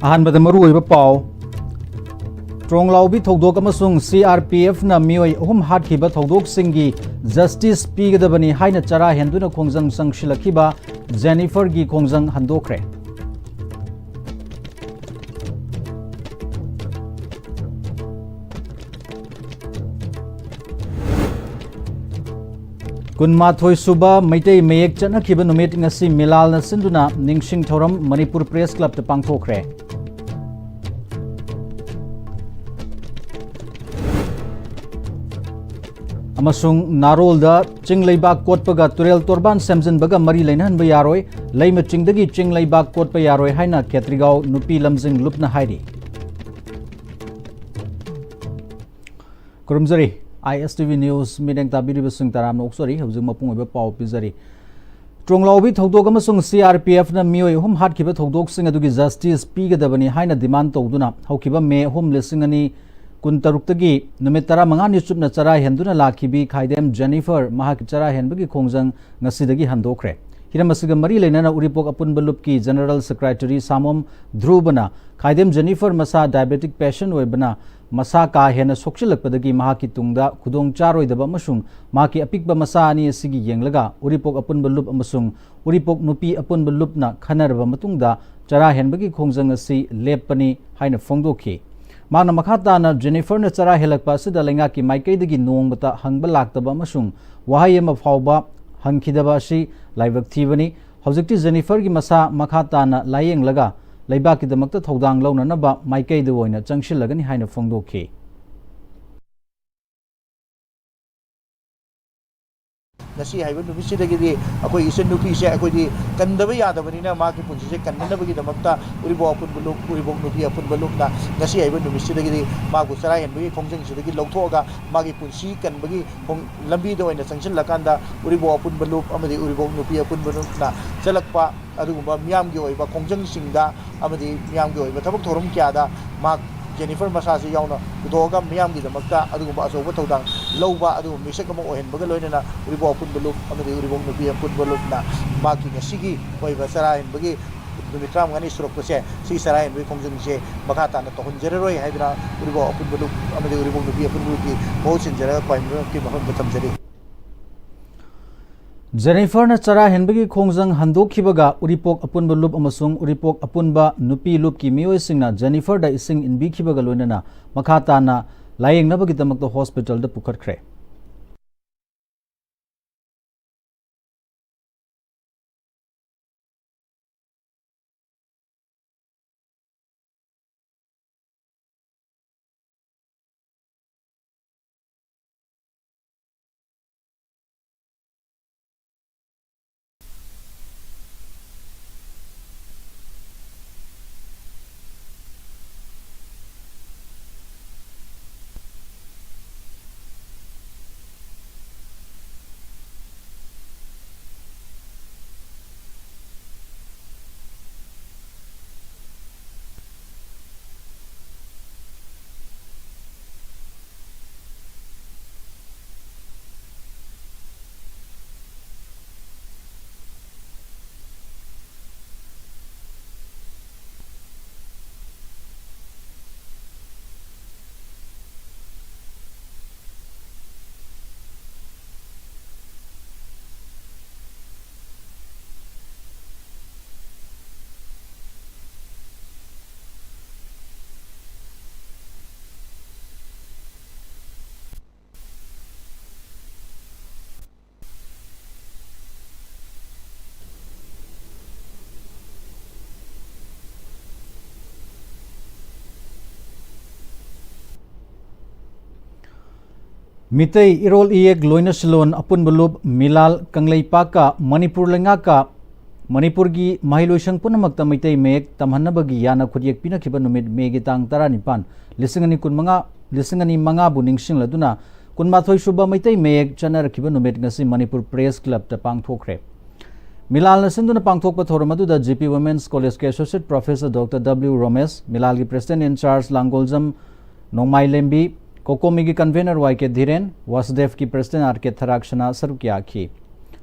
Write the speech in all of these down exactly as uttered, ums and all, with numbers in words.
ꯑꯍꯥꯟꯕꯗ ꯃꯔꯨꯑꯣꯏꯕ ꯄꯥꯎ꯫ ꯇ꯭ꯔꯣꯡꯂꯥꯎꯕꯤ ꯊꯧꯗꯣꯛ ꯑꯃꯁꯨꯡ ꯁꯤ ꯑꯥꯔ ꯄꯤ ꯑꯦꯐꯅ ꯃꯤꯑꯣꯏ ꯑꯍꯨꯝ ꯍꯥꯠꯈꯤꯕ ꯊꯧꯗꯣꯛꯁꯤꯡꯒꯤ ꯖꯁꯇꯤꯁ ꯄꯤꯒꯗꯕꯅꯤ ꯍꯥꯏꯅ ꯆꯔꯥ ꯍꯦꯟꯗꯨꯅ ꯈꯣꯡꯖꯪ ꯆꯪꯁꯤꯜꯂꯛꯈꯤꯕ ꯖꯦꯅꯤꯐꯔꯒꯤ ꯈꯣꯡꯖꯪ ꯍꯟꯗꯣꯛꯈ꯭ꯔꯦ꯫ ꯀꯨꯟꯃꯥꯊꯣꯏ ꯁꯨꯕ ꯃꯩꯇꯩ ꯃꯌꯦꯛ ꯆꯠꯅꯈꯤꯕ ꯅꯨꯃꯤꯠ ꯉꯁꯤ ꯃꯤꯂꯥꯜꯅ ꯁꯤꯟꯗꯨꯅ ꯅꯤꯡꯁꯤꯡ ꯊꯧꯔꯝ ꯃꯅꯤꯄꯨꯔ ꯄ꯭ꯔꯦꯁ ꯀ꯭ꯂꯕꯇ ꯄꯥꯡꯊꯣꯛꯈ꯭ꯔꯦ꯫ ꯑꯃꯁꯨꯡ ꯅꯥꯔꯣꯜꯗ ꯆꯤꯡ ꯂꯩꯕꯥꯛ ꯀꯣꯠꯄꯒ ꯇꯨꯔꯦꯜ ꯇꯣꯔꯕꯥꯟ ꯁꯦꯝꯖꯤꯟꯕꯒ ꯃꯔꯤ ꯂꯩꯅꯍꯟꯕ ꯌꯥꯔꯣꯏ, ꯂꯩꯃ ꯆꯤꯡꯗꯒꯤ ꯆꯤꯡ ꯂꯩꯕꯥꯛ ꯀꯣꯠꯄ ꯌꯥꯔꯣꯏ ꯍꯥꯏꯅ ꯈꯦꯇ꯭ꯔꯤꯒꯥꯎ ꯅꯨꯄꯤ ꯂꯝꯖꯤꯡ ꯂꯨꯞꯅ ꯍꯥꯏꯔꯤ꯫ ꯈꯨꯔꯨꯝꯖꯔꯤ꯫ ꯑꯥꯏ ꯑꯦꯁ ꯇꯤ ꯚꯤ ꯅ꯭ꯌꯨꯁ ꯃꯤꯠꯌꯦꯡ ꯇꯥꯕꯤꯔꯤꯕꯁꯤꯡ ꯇꯔꯥꯝꯅ ꯑꯣꯛꯆꯔꯤ꯫ ꯍꯧꯖꯤꯛ ꯃꯄꯨꯡ ꯑꯣꯏꯕ ꯄꯥꯎ ꯄꯤꯖꯔꯤ꯫ ꯇ꯭ꯔꯣꯡꯂꯥꯎꯕꯤ ꯊꯧꯗꯣꯛ ꯑꯃꯁꯨꯡ ꯁꯤ ꯑꯥꯔ ꯄꯤ ꯑꯦꯐꯅ ꯃꯤꯑꯣꯏ ꯑꯍꯨꯝ ꯍꯥꯠꯈꯤꯕ ꯊꯧꯗꯣꯛꯁꯤꯡ ꯑꯗꯨꯒꯤ ꯖꯁꯇꯤꯁ ꯄꯤꯒꯗꯕꯅꯤ ꯍꯥꯏꯅ ꯗꯤꯃꯥꯟ ꯇꯧꯗꯨꯅ ꯍꯧꯈꯤꯕ ꯃꯦ ꯑꯍꯨꯝ, ꯂꯤꯁꯤꯡ ꯑꯅꯤ ꯀꯨꯟꯇꯔꯨꯛꯇꯒꯤ ꯅꯨꯃꯤꯠ ꯇꯔꯥꯃꯉꯥꯅꯤ ꯆꯨꯞꯅ ꯆꯔꯥ ꯍꯦꯟꯗꯨꯅ ꯂꯥꯛꯈꯤꯕꯤ ꯈꯥꯏꯗꯦꯝ ꯖꯦꯅꯤꯐꯔ ꯃꯍꯥꯛꯀꯤ ꯆꯔꯥ ꯍꯦꯟꯕꯒꯤ ꯈꯣꯡꯖꯪ ꯉꯁꯤꯗꯒꯤ ꯍꯟꯗꯣꯛꯈ꯭ꯔꯦ꯫ ꯍꯤꯔꯝ ꯑꯁꯤꯒ ꯃꯔꯤ ꯂꯩꯅꯅ ꯎꯔꯤꯄꯣꯛ ꯑꯄꯨꯟꯕ ꯂꯨꯞꯀꯤ ꯖꯦꯅꯔꯦꯜ ꯁꯦꯀ꯭ꯔꯦꯇꯔꯤ ꯁꯥꯃꯣꯝ ꯙ꯭ꯔꯨꯕꯅ ꯈꯥꯏꯗꯦꯝ ꯖꯦꯅꯤꯐꯔ ꯃꯁꯥ ꯗꯥꯏꯕꯦꯇꯤꯛ ꯄꯦꯁꯦꯟ ꯑꯣꯏꯕꯅ ꯃꯁꯥ ꯀꯥ ꯍꯦꯟꯅ ꯁꯣꯛꯆꯤꯜꯂꯛꯄꯗꯒꯤ ꯃꯍꯥꯛꯀꯤ ꯇꯨꯡꯗ ꯈꯨꯗꯣꯡ ꯆꯥꯔꯣꯏꯗꯕ ꯑꯃꯁꯨꯡ ꯃꯍꯥꯛꯀꯤ ꯑꯄꯤꯛꯄ ꯃꯆꯥ ꯑꯅꯤ ꯑꯁꯤꯒꯤ ꯌꯦꯡꯂꯒ ꯎꯔꯤꯄꯣꯛ ꯑꯄꯨꯟꯕ ꯂꯨꯞ ꯑꯃꯁꯨꯡ ꯎꯔꯤꯄꯣꯛ ꯅꯨꯄꯤ ꯑꯄꯨꯟꯕ ꯂꯨꯞꯅ ꯈꯟꯅꯔꯕ ꯃꯇꯨꯡꯗ ꯆꯔꯥ ꯍꯦꯟꯕꯒꯤ ꯈꯣꯡꯖꯪ ꯑꯁꯤ ꯂꯦꯞꯄꯅꯤ ꯍꯥꯏꯅ ꯐꯣꯡꯗꯣꯛꯈꯤ꯫ ꯃꯍꯥꯛꯅ ꯃꯈꯥ ꯇꯥꯅ ꯖꯦꯅꯤꯐꯔꯅ ꯆꯔꯥ ꯍꯦꯜꯂꯛꯄ ꯑꯁꯤꯗ ꯂꯩꯉꯥꯛꯀꯤ ꯃꯥꯏꯀꯩꯗꯒꯤ ꯅꯣꯡꯃꯇ ꯍꯪꯕ ꯂꯥꯛꯇꯕ ꯑꯃꯁꯨꯡ ꯋꯥꯍꯩ ꯑꯃ ꯐꯥꯎꯕ ꯍꯪꯈꯤꯗꯕ ꯑꯁꯤ ꯂꯥꯏꯕꯛ ꯊꯤꯕꯅꯤ꯫ ꯍꯧꯖꯤꯛꯇꯤ ꯖꯦꯅꯤꯐꯔꯒꯤ ꯃꯁꯥ ꯃꯈꯥ ꯇꯥꯅ ꯂꯥꯌꯦꯡꯂꯒ ꯂꯩꯕꯥꯛꯀꯤꯗꯃꯛꯇ ꯊꯧꯗꯥꯡ ꯂꯧꯅꯅꯕ ꯃꯥꯏꯀꯩꯗ ꯑꯣꯏꯅ ꯆꯪꯁꯤꯜꯂꯒꯅꯤ ꯍꯥꯏꯅ ꯐꯣꯡꯗꯣꯛꯈꯤ꯫ ꯉꯁꯤ ꯍꯥꯏꯕ ꯅꯨꯃꯤꯠꯁꯤꯗꯒꯤꯗꯤ ꯑꯩꯈꯣꯏ ꯏꯆꯟ ꯅꯨꯄꯤꯁꯦ ꯑꯩꯈꯣꯏꯗꯤ ꯀꯟꯗꯕ ꯌꯥꯗꯕꯅꯤꯅ, ꯃꯥꯒꯤ ꯄꯨꯟꯁꯤꯁꯦ ꯀꯟꯅꯅꯕꯒꯤꯗꯃꯛꯇ ꯎꯔꯤꯄꯣꯛ ꯑꯄꯨꯟꯕ ꯂꯨꯞ, ꯎꯔꯤꯄꯣꯛ ꯅꯨꯄꯤ ꯑꯄꯨꯟꯕ ꯂꯨꯞꯅ ꯉꯁꯤ ꯍꯥꯏꯕ ꯅꯨꯃꯤꯠꯁꯤꯗꯒꯤꯗꯤ ꯃꯥꯕꯨ ꯆꯔꯥ ꯍꯦꯟꯕꯒꯤ ꯈꯣꯡꯖꯪꯁꯤꯗꯒꯤ ꯂꯧꯊꯣꯛꯑꯒ ꯃꯥꯒꯤ ꯄꯨꯟꯁꯤ ꯀꯟꯕꯒꯤ ꯈꯣꯡ-, ꯂꯝꯕꯤꯗ ꯑꯣꯏꯅ ꯆꯪꯁꯤꯜꯂꯀꯥꯟꯗ ꯎꯔꯤꯄꯣꯛ ꯑꯄꯨꯟꯕ ꯂꯨꯞ ꯑꯃꯗꯤ ꯎꯔꯤꯄꯣꯛ ꯅꯨꯄꯤ ꯑꯄꯨꯟꯕ ꯂꯨꯞꯅ ꯆꯠꯂꯛꯄ ꯑꯗꯨꯒꯨꯝꯕ ꯃꯤꯌꯥꯝꯒꯤ ꯑꯣꯏꯕ ꯈꯣꯡꯖꯪꯁꯤꯡꯗ ꯑꯃꯗꯤ ꯃꯤꯌꯥꯝꯒꯤ ꯑꯣꯏꯕ ꯊꯕꯛ ꯊꯧꯔꯝ ꯀꯌꯥꯗ ꯃꯍꯥꯛ ꯖꯦꯅꯤꯐꯔ ꯃꯁꯥꯁꯤ ꯌꯥꯎꯅ ꯄꯨꯊꯣꯛꯑꯒ ꯃꯤꯌꯥꯝꯒꯤꯗꯃꯛꯇ ꯑꯗꯨꯒꯨꯝꯕ ꯑꯆꯧꯕ ꯊꯧꯗꯥꯡ ꯂꯧꯕ ꯑꯗꯨꯒꯨꯝꯕ ꯃꯤꯁꯛ ꯑꯃ ꯑꯣꯏꯍꯟꯕꯒ ꯂꯣꯏꯅꯅ ꯎꯔꯤꯄꯣꯛ ꯑꯄꯨꯟꯕ ꯂꯨꯞ ꯑꯃꯗꯤ ꯎꯔꯤꯄꯣꯛ ꯅꯨꯄꯤ ꯑꯄꯨꯟꯕ ꯂꯨꯞꯅ ꯃꯍꯥꯛꯀꯤ ꯉꯁꯤꯒꯤ ꯑꯣꯏꯕ ꯆꯔꯥ ꯍꯦꯟꯕꯒꯤ ꯅꯨꯃꯤꯠ ꯇꯔꯥꯃꯉꯥꯅꯤ ꯁꯨꯔꯛꯄꯁꯦ, ꯁꯤ ꯆꯔꯥ ꯍꯦꯟꯕꯒꯤ ꯈꯣꯡꯖꯪꯁꯦ ꯃꯈꯥ ꯇꯥꯅ ꯇꯧꯍꯟꯖꯔꯔꯣꯏ ꯍꯥꯏꯗꯅ ꯎꯔꯤꯄꯣꯛ ꯑꯄꯨꯟꯕ ꯂꯨꯞ ꯑꯃꯗꯤ ꯎꯔꯤꯄꯣꯛ ꯅꯨꯄꯤ ꯑꯄꯨꯟꯕ ꯂꯨꯞꯀꯤ ꯃꯍꯨꯠ ꯁꯤꯟꯖꯔꯒ ꯈ꯭ꯋꯥꯏ ꯃꯔꯨ ꯑꯣꯏꯅ ꯃꯐꯝꯗ ꯊꯝꯖꯔꯤ꯫ ꯖꯦꯅꯤꯐꯔꯅ ꯆꯔꯥ ꯍꯦꯟꯕꯒꯤ ꯈꯣꯡꯖꯪ ꯍꯟꯗꯣꯛꯈꯤꯕꯒ ꯎꯔꯤꯄꯣꯛ ꯑꯄꯨꯟꯕ ꯂꯨꯞ ꯑꯃꯁꯨꯡ ꯎꯔꯤꯄꯣꯛ ꯑꯄꯨꯟꯕ ꯅꯨꯄꯤ ꯂꯨꯞꯀꯤ ꯃꯤꯑꯣꯏꯁꯤꯡꯅ ꯖꯦꯅꯤꯐꯔꯗ ꯏꯁꯤꯡ ꯏꯟꯕꯤꯈꯤꯕꯒ ꯂꯣꯏꯅꯅ ꯃꯈꯥ ꯇꯥꯅ ꯂꯥꯌꯦꯡꯅꯕꯒꯤꯗꯃꯛꯇ ꯍꯣꯁꯄꯤꯇꯥꯜꯗ ꯄꯨꯈꯠꯈ꯭ꯔꯦ꯫ ꯃꯤꯇꯩ ꯏꯔꯣꯜ ꯏꯌꯦꯛ ꯂꯣꯏꯅꯁꯤꯂꯣꯟ ꯑꯄꯨꯟꯕ ꯂꯨꯞ ꯃꯤꯂꯥꯜ ꯀꯪꯂꯩꯄꯥꯛꯀ ꯃꯅꯤꯄꯨꯔ ꯂꯩꯉꯥꯛꯀ ꯃꯅꯤꯄꯨꯔꯒꯤ ꯃꯍꯩꯂꯣꯏꯁꯪ ꯄꯨꯝꯅꯃꯛꯇ ꯃꯩꯇꯩ ꯃꯌꯦꯛ ꯇꯝꯍꯟꯅꯕꯒꯤ ꯌꯥꯅ ꯈꯨꯠꯌꯦꯛ ꯄꯤꯅꯈꯤꯕ ꯅꯨꯃꯤꯠ ꯃꯦꯒꯤ ꯇꯥꯡ ꯇꯔꯥꯅꯤꯄꯥꯟ, ꯂꯤꯁꯤꯡ ꯑꯅꯤ ꯀꯨꯟꯃꯉꯥ, ꯂꯤꯁꯤꯡ ꯑꯅꯤ ꯃꯉꯥꯕꯨ ꯅꯤꯡꯁꯤꯡꯂꯗꯨꯅ ꯀꯨꯟꯃꯥꯊꯣꯏ ꯁꯨꯕ ꯃꯩꯇꯩ ꯃꯌꯦꯛ ꯆꯠꯅꯔꯛꯈꯤꯕ ꯅꯨꯃꯤꯠ ꯉꯁꯤ ꯃꯅꯤꯄꯨꯔ ꯄ꯭ꯔꯦꯁ ꯀ꯭ꯂꯕꯇ ꯄꯥꯡꯊꯣꯛꯈ꯭ꯔꯦ꯫ ꯃꯤꯂꯥꯜꯅ ꯁꯤꯟꯗꯨꯅ ꯄꯥꯡꯊꯣꯛꯄ ꯊꯧꯔꯝ ꯑꯗꯨꯗ ꯖꯤ ꯄꯤ ꯋꯨꯃꯦꯟꯁ ꯀꯣꯂꯦꯖꯀꯤ associate professor doctor W Romesh, ꯃꯤꯂꯥꯜꯒꯤ president in charge Langoljam Nongmaileimbi, ꯀꯣꯀꯣꯃꯤꯒꯤ ꯀꯟꯚꯦꯅꯔ ꯋꯥꯏ ꯀꯦ ꯙꯤꯔꯦꯟ, ꯋꯥꯁꯨꯗꯦꯕꯀꯤ ꯄ꯭ꯔꯦꯁꯤꯗꯦꯟꯠ ꯑꯥꯔ ꯀꯦ ꯊꯔꯥꯛꯁꯅꯥ ꯁꯔꯨꯛ ꯌꯥꯈꯤ꯫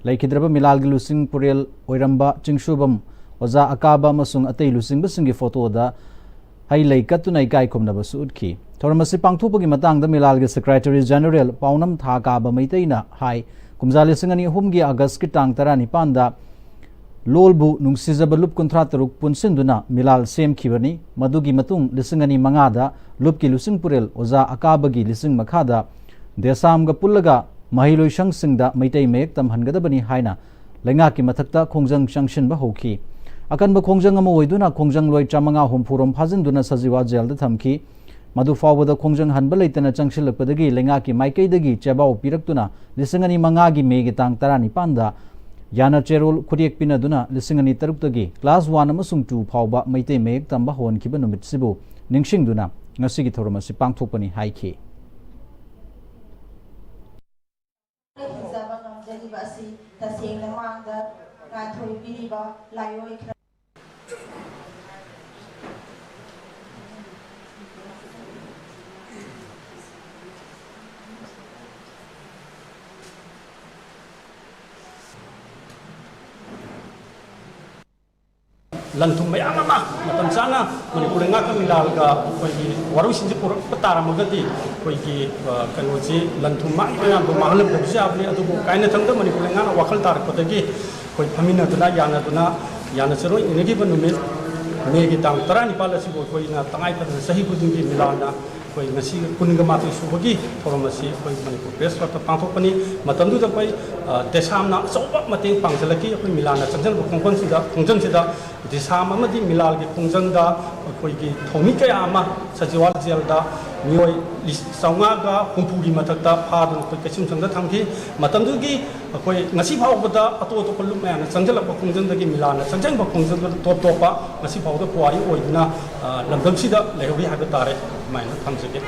ꯂꯩꯈꯤꯗ꯭ꯔꯕ ꯃꯤꯂꯥꯜꯒꯤ ꯂꯨꯆꯤꯡ ꯄꯨꯔꯦꯜ ꯑꯣꯏꯔꯝꯕ ꯆꯤꯡꯁꯨꯕꯝ ꯑꯣꯖꯥ ꯑꯀꯥꯕ ꯑꯃꯁꯨꯡ ꯑꯇꯩ ꯂꯨꯆꯤꯡꯕꯁꯤꯡꯒꯤ ꯐꯣꯇꯣꯗ ꯍꯩ ꯂꯩ ꯀꯠꯇꯨꯅ ꯏꯀꯥꯏ ꯈꯨꯝꯅꯕꯁꯨ ꯎꯠꯈꯤ꯫ ꯊꯧꯔꯝ ꯑꯁꯤ ꯄꯥꯡꯊꯣꯛꯄꯒꯤ ꯃꯇꯥꯡꯗ ꯃꯤꯂꯥꯜꯒꯤ ꯁꯦꯀ꯭ꯔꯦꯇꯔꯤ ꯖꯦꯅꯔꯦꯜ ꯄꯥꯎꯅꯝ ꯊꯥ ꯀꯥꯕ ꯃꯩꯇꯩꯅ ꯍꯥꯏ, ꯀꯨꯝꯖꯥ ꯂꯤꯁꯤꯡ ꯑꯅꯤ ꯑꯍꯨꯝꯒꯤ ꯑꯥꯒꯁꯀꯤ ꯇꯥꯡ ꯇꯔꯥꯅꯤꯄꯥꯟꯗ ꯂꯣꯜꯕꯨ ꯅꯨꯡꯁꯤꯖꯕ ꯂꯨꯞ ꯀꯨꯟꯊ꯭ꯔꯥ ꯇꯔꯨꯛ ꯄꯨꯟꯁꯤꯟꯗꯨꯅ ꯃꯤꯂꯥꯜ ꯁꯦꯝꯈꯤꯕꯅꯤ꯫ ꯃꯗꯨꯒꯤ ꯃꯇꯨꯡ ꯂꯤꯁꯤꯡ ꯑꯅꯤ ꯃꯉꯥꯗ ꯂꯨꯞꯀꯤ ꯂꯨꯆꯤꯡ ꯄꯨꯔꯦꯜ ꯑꯣꯖꯥ ꯑꯀꯥꯕꯒꯤ ꯂꯤꯆꯤꯡ ꯃꯈꯥꯗ ꯗꯦꯁꯥꯝꯒ ꯄꯨꯜꯂꯒ ꯃꯍꯩꯂꯣꯏꯁꯪꯁꯤꯡꯗ ꯃꯩꯇꯩ ꯃꯌꯦꯛ ꯇꯝꯍꯟꯒꯗꯕꯅꯤ ꯍꯥꯏꯅ ꯂꯩꯉꯥꯛꯀꯤ ꯃꯊꯛꯇ ꯈꯣꯡꯖꯪ ꯆꯪꯁꯤꯟꯕ ꯍꯧꯈꯤ꯫ ꯑꯀꯟꯕ ꯈꯣꯡꯖꯪ ꯑꯃ ꯑꯣꯏꯗꯨꯅ ꯈꯣꯡꯖꯪꯂꯣꯏ ꯆꯥꯃꯉꯥ ꯍꯨꯝꯐꯨ ꯔꯣꯝ ꯐꯥꯖꯤꯟꯗꯨꯅ ꯁꯖꯤꯋꯥ ꯖꯦꯜꯗ ꯊꯝꯈꯤ꯫ ꯃꯗꯨ ꯐꯥꯎꯕꯗ ꯈꯣꯡꯖꯪ ꯍꯟꯕ ꯂꯩꯇꯅ ꯆꯪꯁꯤꯜꯂꯛꯄꯗꯒꯤ ꯂꯩꯉꯥꯛꯀꯤ ꯃꯥꯏꯀꯩꯗꯒꯤ ꯆꯦꯕꯥꯎ ꯄꯤꯔꯛꯇꯨꯅ ꯂꯤꯁꯤꯡ ꯑꯅꯤ ꯃꯉꯥꯒꯤ ꯃꯦꯒꯤ ꯇꯥꯡ ꯇꯔꯥꯅꯤꯄꯥꯟꯗ ꯌꯥꯅ ꯆꯦꯔꯣꯜ ꯈꯨꯠꯌꯦꯛ ꯄꯤꯅꯗꯨꯅ ꯂꯤꯁꯤꯡ ꯑꯅꯤ ꯇꯔꯨꯛꯇꯒꯤ ꯀ꯭ꯂꯥꯁ ꯋꯥꯟ ꯑꯃꯁꯨꯡ ꯇꯨ ꯐꯥꯎꯕ ꯃꯩꯇꯩ ꯃꯌꯦꯛ ꯇꯝꯕ ꯍꯧꯍꯟꯈꯤꯕ ꯅꯨꯃꯤꯠꯁꯤꯕꯨ ꯅꯤꯡꯁꯤꯡꯗꯨꯅ ꯉꯁꯤꯒꯤ ꯊꯧꯔꯝ ꯑꯁꯤ ꯄꯥꯡꯊꯣꯛꯄꯅꯤ ꯍꯥꯏꯈꯤ꯫ ꯍꯤꯡꯖꯕ ꯉꯝꯖꯔꯤꯕ ꯑꯁꯤ ꯇꯁꯦꯡꯅ ꯃꯥꯡꯗ ꯉꯥꯟꯊꯣꯏꯕꯤꯔꯤꯕ ꯂꯥꯏꯑꯣꯏ ꯈꯔ ꯂꯟ ꯊꯨꯝ ꯃꯌꯥꯝ ꯑꯃ ꯃꯇꯝ ꯆꯥꯅ ꯃꯅꯤꯄꯨꯔ ꯂꯩꯉꯥꯛꯀ ꯃꯤꯂꯥꯜꯒ ꯑꯩꯈꯣꯏꯒꯤ ꯋꯥꯔꯣꯏꯁꯤꯟꯁꯤ ꯄꯨꯔꯛꯄ ꯇꯥꯔꯝꯃꯒꯗꯤ ꯑꯩꯈꯣꯏꯒꯤ, ꯑ, ꯀꯩꯅꯣꯁꯤ ꯂꯟ ꯊꯨꯝ ꯃꯥꯡꯈꯤꯕ ꯃꯌꯥꯝꯗꯣ ꯃꯥꯡꯍꯜꯂꯝꯗꯕꯁꯨ ꯌꯥꯕꯅꯤ꯫ ꯑꯗꯨꯕꯨ ꯀꯥꯏꯅꯊꯪꯗ ꯃꯅꯤꯄꯨꯔ ꯂꯩꯉꯥꯛꯅ ꯋꯥꯈꯜ ꯇꯥꯔꯛꯄꯗꯒꯤ ꯑꯩꯈꯣꯏ ꯐꯝꯃꯤꯟꯅꯗꯨꯅ, ꯌꯥꯅꯗꯨꯅ, ꯌꯥꯅ ꯆꯦꯔꯣꯜ ꯏꯅꯈꯤꯕ ꯅꯨꯃꯤꯠ ꯃꯦꯒꯤ ꯇꯥꯡ ꯇꯔꯥꯅꯤꯄꯥꯜ ꯑꯁꯤꯕꯨ ꯑꯩꯈꯣꯏꯅ ꯇꯉꯥꯏ ꯐꯗꯅ ꯆꯍꯤ ꯈꯨꯗꯤꯡꯒꯤ ꯃꯤꯂꯥꯜꯅ ꯑꯩꯈꯣꯏ ꯉꯁꯤ ꯀꯨꯟꯒ ꯃꯥꯊꯣꯏ ꯁꯨꯕꯒꯤ ꯊꯧꯔꯝ ꯑꯁꯤ ꯑꯩꯈꯣꯏ ꯃꯅꯤꯄꯨꯔ ꯄ꯭ꯔꯦꯁ ꯀ꯭ꯂꯕꯇ ꯄꯥꯡꯊꯣꯛꯄꯅꯤ꯫ ꯃꯇꯝꯗꯨꯗ ꯑꯩꯈꯣꯏ, ꯑ, ꯗꯦꯁꯥꯝꯅ ꯑꯆꯧꯕ ꯃꯇꯦꯡ ꯄꯥꯡꯁꯤꯜꯂꯛꯈꯤ꯫ ꯑꯩꯈꯣꯏ ꯃꯤꯂꯥꯜꯅ ꯆꯪꯁꯤꯜꯂꯛꯄ ꯈꯣꯡꯐꯝꯁꯤꯗ, ꯈꯣꯡꯖꯪꯁꯤꯗ ꯗꯦꯁꯥꯝ ꯑꯃꯗꯤ ꯃꯤꯂꯥꯜꯒꯤ ꯈꯣꯡꯖꯪꯗ ꯑꯩꯈꯣꯏꯒꯤ ꯊꯧꯃꯤ ꯀꯌꯥ ꯑꯃ ꯁꯖꯤꯋꯥꯜ ꯖꯦꯜꯗ ꯃꯤꯑꯣꯏ ꯂꯤꯁꯤꯡ ꯆꯥꯝꯃꯉꯥꯒ ꯍꯨꯝꯐꯨꯒꯤ ꯃꯊꯛꯇ ꯐꯥꯗꯨꯅ ꯑꯩꯈꯣꯏ ꯀꯩꯁꯨꯝꯁꯪꯗ ꯊꯝꯈꯤ꯫ ꯃꯇꯝꯗꯨꯒꯤ ꯑꯩꯈꯣꯏ ꯉꯁꯤ ꯐꯥꯎꯕꯗ ꯑꯇꯣꯞ ꯑꯇꯣꯞꯄ ꯂꯨꯞ ꯃꯌꯥꯝꯅ ꯆꯪꯁꯤꯜꯂꯛꯄ ꯈꯣꯡꯖꯪꯗꯒꯤ ꯃꯤꯂꯥꯜꯅ ꯆꯪꯁꯤꯟꯕ ꯈꯣꯡꯖꯪꯗꯨꯅ ꯇꯣꯞ ꯇꯣꯞꯄ ꯉꯁꯤ ꯐꯥꯎꯕꯗ ꯄꯨꯋꯥꯔꯤ ꯑꯣꯏꯗꯨꯅ, ꯑ, ꯂꯝꯗꯝꯁꯤꯗ ꯂꯩꯍꯧꯔꯤ ꯍꯥꯏꯕ ꯇꯥꯔꯦ꯫ ꯑꯗꯨꯃꯥꯏꯅ ꯊꯝꯖꯒꯦ꯫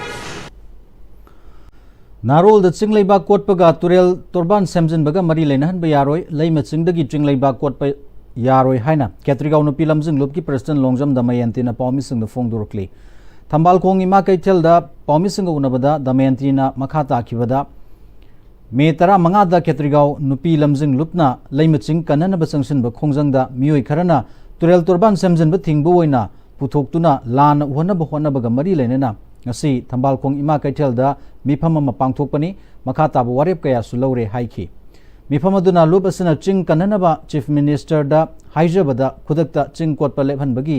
ꯅꯥꯔꯣꯜꯗ ꯆꯤꯡ ꯂꯩꯕꯥꯛ ꯀꯣꯠꯄꯒ ꯇꯨꯔꯦꯜ ꯇꯣꯔꯕꯥꯟ ꯁꯦꯝꯖꯤꯟꯕꯒ ꯃꯔꯤ ꯂꯩꯅꯍꯟꯕ ꯌꯥꯔꯣꯏ, ꯂꯩꯃ ꯆꯤꯡꯗꯒꯤ ꯆꯤꯡ ꯂꯩꯕꯥꯛ ꯀꯣꯠꯄ ꯌꯥꯔꯣꯏ ꯍꯥꯏꯅ ꯈꯦꯇ꯭ꯔꯤꯒꯥꯎ ꯅꯨꯄꯤ ꯂꯝꯖꯤꯡ ꯂꯨꯞꯀꯤ ꯄ꯭ꯔꯦꯁꯤꯗꯦꯟꯠ ꯂꯣꯡꯖꯝ ꯗꯃꯌꯟꯇꯤꯅ ꯄꯥꯎꯃꯤꯁꯤꯡꯗ ꯐꯣꯡꯗꯣꯔꯛꯂꯤ꯫ ꯊꯝꯕꯥꯜꯈꯣꯡ ꯏꯃꯥ ꯀꯩꯊꯦꯜꯗ ꯄꯥꯎꯃꯤꯁꯤꯡꯒ ꯎꯅꯕꯗ ꯗꯃꯌꯟꯇꯤꯅ ꯃꯈꯥ ꯇꯥꯈꯤꯕꯗ, ꯃꯦ ꯇꯔꯥꯃꯉꯥꯗ ꯈꯦꯇ꯭ꯔꯤꯒꯥꯎ ꯅꯨꯄꯤ ꯂꯝꯖꯤꯡ ꯂꯨꯞꯅ ꯂꯩꯃ ꯆꯤꯡ ꯀꯟꯅꯅꯕ ꯆꯪꯁꯤꯟꯕ ꯈꯣꯡꯖꯪꯗ ꯃꯤꯑꯣꯏ ꯈꯔꯅ ꯇꯨꯔꯦꯜ ꯇꯣꯔꯕꯥꯟ ꯁꯦꯝꯖꯤꯟꯕ ꯊꯤꯡꯕ ꯑꯣꯏꯅ ꯄꯨꯊꯣꯛꯇꯨꯅ ꯂꯥꯟꯅ ꯎꯍꯟꯅꯕ ꯍꯣꯠꯅꯕꯒ ꯃꯔꯤ ꯂꯩꯅꯅ ꯉꯁꯤ ꯊꯝꯕꯥꯜꯈꯣꯡ ꯏꯃꯥ ꯀꯩꯊꯦꯜꯗ ꯃꯤꯐꯝ ꯑꯃ ꯄꯥꯡꯊꯣꯛꯄꯅꯤ꯫ ꯃꯈꯥ ꯇꯥꯕ ꯋꯥꯔꯦꯞ ꯀꯌꯥꯁꯨ ꯂꯧꯔꯦ ꯍꯥꯏꯈꯤ꯫ ꯃꯤꯐꯝ ꯑꯗꯨꯅ ꯂꯨꯞ ꯑꯁꯤꯅ ꯆꯤꯡ ꯀꯟꯅꯅꯕ ꯆꯤꯐ ꯃꯤꯅꯤꯁꯇꯔꯗ ꯍꯥꯏꯖꯕꯗ ꯈꯨꯗꯛꯇ ꯆꯤꯡ ꯀꯣꯠꯄ ꯂꯦꯞꯍꯟꯕꯒꯤ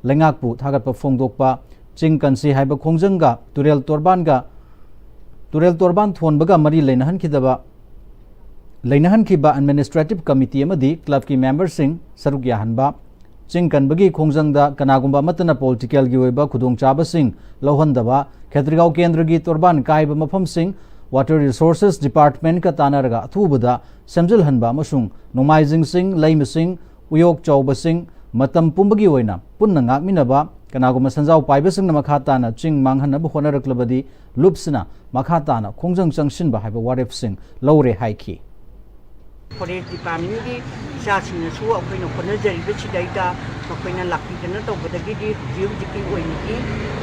ꯂꯩꯉꯥꯛꯄꯨ ꯊꯥꯒꯠꯄ ꯐꯣꯡꯗꯣꯛꯄ, ꯆꯤꯡ ꯀꯟꯁꯤ ꯍꯥꯏꯕ ꯈꯣꯡꯖꯪꯒ ꯇꯨꯔꯦꯜ ꯇꯣꯔꯕꯥꯟꯒ, ꯇꯨꯔꯦꯜ ꯇꯣꯔꯕꯥꯟ ꯊꯣꯟꯕꯒ ꯃꯔꯤ ꯂꯩꯅꯍꯟꯈꯤꯗꯕ, ꯂꯩꯅꯍꯟꯈꯤꯕ ꯑꯦꯗꯃꯤꯅꯤꯁꯇ꯭ꯔꯦꯇꯤꯚ ꯀꯃꯤꯇꯤ ꯑꯃꯗꯤ ꯀ꯭ꯂꯕꯀꯤ ꯃꯦꯝꯕꯔꯁꯤꯡ ꯁꯔꯨꯛ ꯌꯥꯍꯟꯕ, ꯆꯤꯡ ꯀꯟꯕꯒꯤ ꯈꯣꯡꯖꯪꯗ ꯀꯅꯥꯒꯨꯝꯕ ꯑꯃꯠꯇꯅ ꯄꯣꯂꯤꯇꯤꯀꯦꯜꯒꯤ ꯑꯣꯏꯕ ꯈꯨꯗꯣꯡꯆꯥꯕꯁꯤꯡ ꯂꯧꯍꯟꯗꯕ, ꯈꯦꯇ꯭ꯔꯤꯒꯥꯎ ꯀꯦꯟꯗ꯭ꯔꯒꯤ ꯇꯣꯔꯕꯥꯟ ꯀꯥꯏꯕ ꯃꯐꯝꯁꯤꯡ ꯋꯥꯇꯔ ꯔꯤꯁꯣꯔꯁꯦꯁ ꯗꯤꯄꯥꯔꯠꯃꯦꯟꯠꯀ ꯇꯥꯟꯅꯔꯒ ꯑꯊꯨꯕꯗ ꯁꯦꯝꯖꯤꯜꯍꯟꯕ ꯑꯃꯁꯨꯡ ꯅꯣꯡꯃꯥꯏꯖꯤꯡꯁꯤꯡ, ꯂꯩꯃꯁꯤꯡ, ꯎꯌꯣꯛ ꯆꯥꯎꯕꯁꯤꯡ ꯃꯇꯝ ꯄꯨꯝꯕꯒꯤ ꯑꯣꯏꯅ ꯄꯨꯟꯅ ꯉꯥꯛꯃꯤꯟꯅꯕ, ꯀꯅꯥꯒꯨꯝꯕ ꯁꯦꯟꯖꯥꯎ ꯄꯥꯏꯕꯁꯤꯡꯅ ꯃꯈꯥ ꯇꯥꯅ ꯆꯤꯡ ꯃꯥꯡꯍꯟꯅꯕ ꯍꯣꯠꯅꯔꯛꯂꯕꯗꯤ ꯂꯨꯞꯁꯤꯅ ꯃꯈꯥ ꯇꯥꯅ ꯈꯣꯡꯖꯪ ꯆꯪꯁꯤꯟꯕ ꯍꯥꯏꯕ ꯋꯥꯔꯦꯞꯁꯤꯡ ꯂꯧꯔꯦ ꯍꯥꯏꯈꯤ꯫ ꯐꯣꯔꯦꯁ ꯗꯤꯄꯥꯔꯠꯃꯦꯟꯒꯤ ꯏꯆꯥꯁꯤꯡꯅꯁꯨ ꯑꯩꯈꯣꯏꯅ ꯍꯣꯠꯅꯖꯔꯤꯕꯁꯤꯗꯩꯗ ꯃꯈꯣꯏꯅ ꯂꯥꯛꯄꯤꯗꯅ ꯇꯧꯕꯗꯒꯤꯗꯤ ꯍꯧꯖꯤꯛ ꯍꯧꯖꯤꯛꯀꯤ ꯑꯣꯏꯅꯗꯤ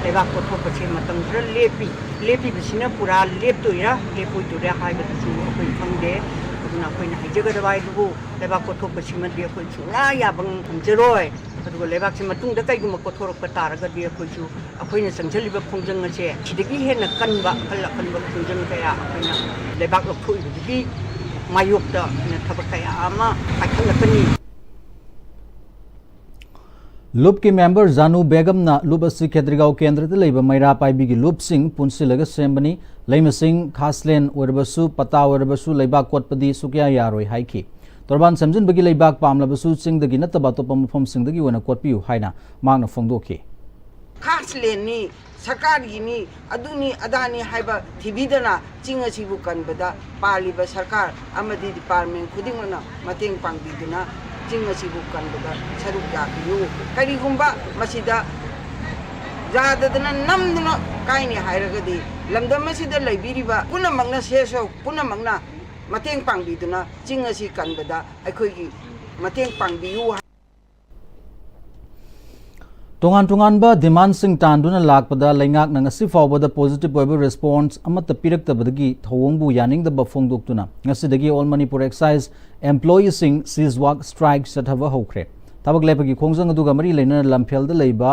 ꯂꯩꯕꯥꯛ ꯀꯣꯊꯣꯛꯄꯁꯦ ꯃꯇꯝ ꯈꯔ ꯂꯦꯞꯄꯤ꯫ ꯂꯦꯞꯄꯤꯕꯁꯤꯅ ꯄꯨꯔꯥ ꯂꯦꯞꯇꯣꯏꯔꯥ ꯂꯦꯞꯄꯣꯏꯗꯣꯏꯔꯥ ꯍꯥꯏꯕꯗꯨꯁꯨ ꯑꯩꯈꯣꯏ ꯈꯪꯗꯦ꯫ ꯑꯗꯨꯅ ꯑꯩꯈꯣꯏꯅ ꯍꯥꯏꯖꯒꯗꯕ ꯍꯥꯏꯕꯕꯨ ꯂꯩꯕꯥꯛ ꯀꯣꯊꯣꯛꯄꯁꯤꯃꯗꯤ ꯑꯩꯈꯣꯏ ꯁꯨꯡꯌꯥ ꯌꯥꯕ ꯉꯝꯖꯔꯣꯏ꯫ ꯑꯗꯨꯒ ꯂꯩꯕꯥꯛꯁꯤ ꯃꯇꯨꯡꯗ ꯀꯩꯒꯨꯝꯕ ꯀꯣꯊꯣꯔꯛꯄ ꯇꯥꯔꯒꯗꯤ ꯑꯩꯈꯣꯏꯁꯨ ꯑꯩꯈꯣꯏꯅ ꯆꯪꯁꯤꯜꯂꯤꯕ ꯈꯣꯡꯖꯪ ꯑꯁꯦ ꯁꯤꯗꯒꯤ ꯍꯦꯟꯅ ꯀꯟꯕ ꯑꯀꯜ ꯑꯀꯟꯕ ꯈꯣꯡꯖꯪ ꯀꯌꯥ ꯑꯩꯈꯣꯏꯅ ꯂꯩꯕꯥꯛ ꯂꯧꯊꯣꯛꯏꯕꯗꯨꯒꯤ ꯃꯥꯌꯣꯛꯇ ꯑꯩꯈꯣꯏꯅ ꯊꯕꯛ ꯀꯌꯥ ꯑꯃ ꯄꯥꯏꯈꯠꯂꯛꯀꯅꯤ꯫ ꯂꯨꯞꯀꯤ ꯃꯦꯝꯕꯔ ꯖꯥꯅꯨ ꯕꯦꯒꯝꯅ ꯂꯨꯞ ꯑꯁꯤ ꯈꯦꯇ꯭ꯔꯤꯒꯥꯎ ꯀꯦꯟꯗ꯭ꯔꯗ ꯂꯩꯕ ꯃꯩꯔꯥ ꯄꯥꯏꯕꯤꯒꯤ ꯂꯨꯞꯁꯤꯡ ꯄꯨꯟꯁꯤꯜꯂꯒ ꯁꯦꯝꯕꯅꯤ꯫ ꯂꯩꯃꯁꯤꯡ, ꯈꯥꯁꯂꯦꯟ ꯑꯣꯏꯔꯕꯁꯨ, ꯄꯇꯥ ꯑꯣꯏꯔꯕꯁꯨ, ꯂꯩꯕꯥꯛ ꯀꯣꯠꯄꯗꯤ ꯁꯨꯛꯌꯥ ꯌꯥꯔꯣꯏ ꯍꯥꯏꯈꯤ꯫ ꯇꯣꯔꯕꯥꯟ ꯁꯦꯝꯖꯤꯟꯕꯒꯤ ꯂꯩꯕꯥꯛ ꯄꯥꯝꯂꯕꯁꯨ ꯆꯤꯡꯗꯒꯤ ꯅꯠꯇꯕ ꯑꯇꯣꯞꯄ ꯃꯐꯝꯁꯤꯡꯗꯒꯤ ꯑꯣꯏꯅ ꯀꯣꯠꯄꯤꯌꯨ ꯍꯥꯏꯅ ꯃꯍꯥꯛꯅ ꯐꯣꯡꯗꯣꯛꯈꯤ꯫ ꯈꯥꯁꯂꯦꯟꯅꯤ, ꯁꯔꯀꯥꯔꯒꯤꯅꯤ, ꯑꯗꯨꯅꯤ ꯑꯗꯥꯅꯤ ꯍꯥꯏꯕ ꯊꯤꯕꯤꯗꯅ ꯆꯤꯡ ꯑꯁꯤꯕꯨ ꯀꯟꯕꯗ ꯄꯥꯜꯂꯤꯕ ꯁꯔꯀꯥꯔ ꯑꯃꯗꯤ ꯗꯤꯄꯥꯔꯠꯃꯦꯟ ꯈꯨꯗꯤꯡꯃꯛꯅ ꯃꯇꯦꯡ ꯄꯥꯡꯕꯤꯗꯨꯅ ꯆꯤꯡ ꯑꯁꯤꯕꯨ ꯀꯟꯕꯗ ꯁꯔꯨꯛ ꯌꯥꯕꯤꯌꯨ꯫ ꯀꯔꯤꯒꯨꯝꯕ ꯃꯁꯤꯗ ꯌꯥꯗꯗꯅ ꯅꯝꯗꯨꯅ ꯀꯥꯏꯅꯤ ꯍꯥꯏꯔꯒꯗꯤ ꯂꯝꯗꯝ ꯑꯁꯤꯗ ꯂꯩꯕꯤꯔꯤꯕ ꯄꯨꯝꯅꯃꯛꯅ, ꯁꯦꯁꯣ ꯄꯨꯝꯅꯃꯛꯅ ꯃꯇꯦꯡ ꯄꯥꯡꯕꯤꯗꯨꯅ ꯆꯤꯡ ꯑꯁꯤ ꯀꯟꯕꯗ ꯑꯩꯈꯣꯏꯒꯤ ꯃꯇꯦꯡ ꯄꯥꯡꯕꯤꯌꯨ꯫ ꯇꯣꯉꯥꯟ ꯇꯣꯉꯥꯟꯕ ꯗꯤꯃꯥꯟꯁꯤꯡ ꯇꯥꯟꯗꯨꯅ ꯂꯥꯛꯄꯗ ꯂꯩꯉꯥꯛꯅ ꯉꯁꯤ ꯐꯥꯎꯕꯗ ꯄꯣꯖꯤꯇꯤꯚ ꯑꯣꯏꯕ ꯔꯦꯁꯄꯣꯟꯁ ꯑꯃꯠꯇ ꯄꯤꯔꯛꯇꯕꯗꯒꯤ ꯊꯧꯑꯣꯡꯕꯨ ꯌꯥꯅꯤꯡꯗꯕ ꯐꯣꯡꯗꯣꯛꯇꯨꯅ ꯉꯁꯤꯗꯒꯤ ꯑꯣꯜ ꯃꯅꯤꯄꯨꯔ ꯑꯦꯛꯁꯥꯏꯖ ꯑꯦꯝꯄ꯭ꯂꯣꯌꯤꯁꯤꯡ ꯁꯤꯖ ꯋꯥꯛ ꯁ꯭ꯇ꯭ꯔꯥꯏꯛ ꯆꯠꯊꯕ ꯍꯧꯈ꯭ꯔꯦ꯫ ꯊꯕꯛ ꯂꯦꯞꯄꯒꯤ ꯈꯣꯡꯖꯪ ꯑꯗꯨꯒ ꯃꯔꯤ ꯂꯩꯅꯅ ꯂꯝꯐꯦꯜꯗ ꯂꯩꯕ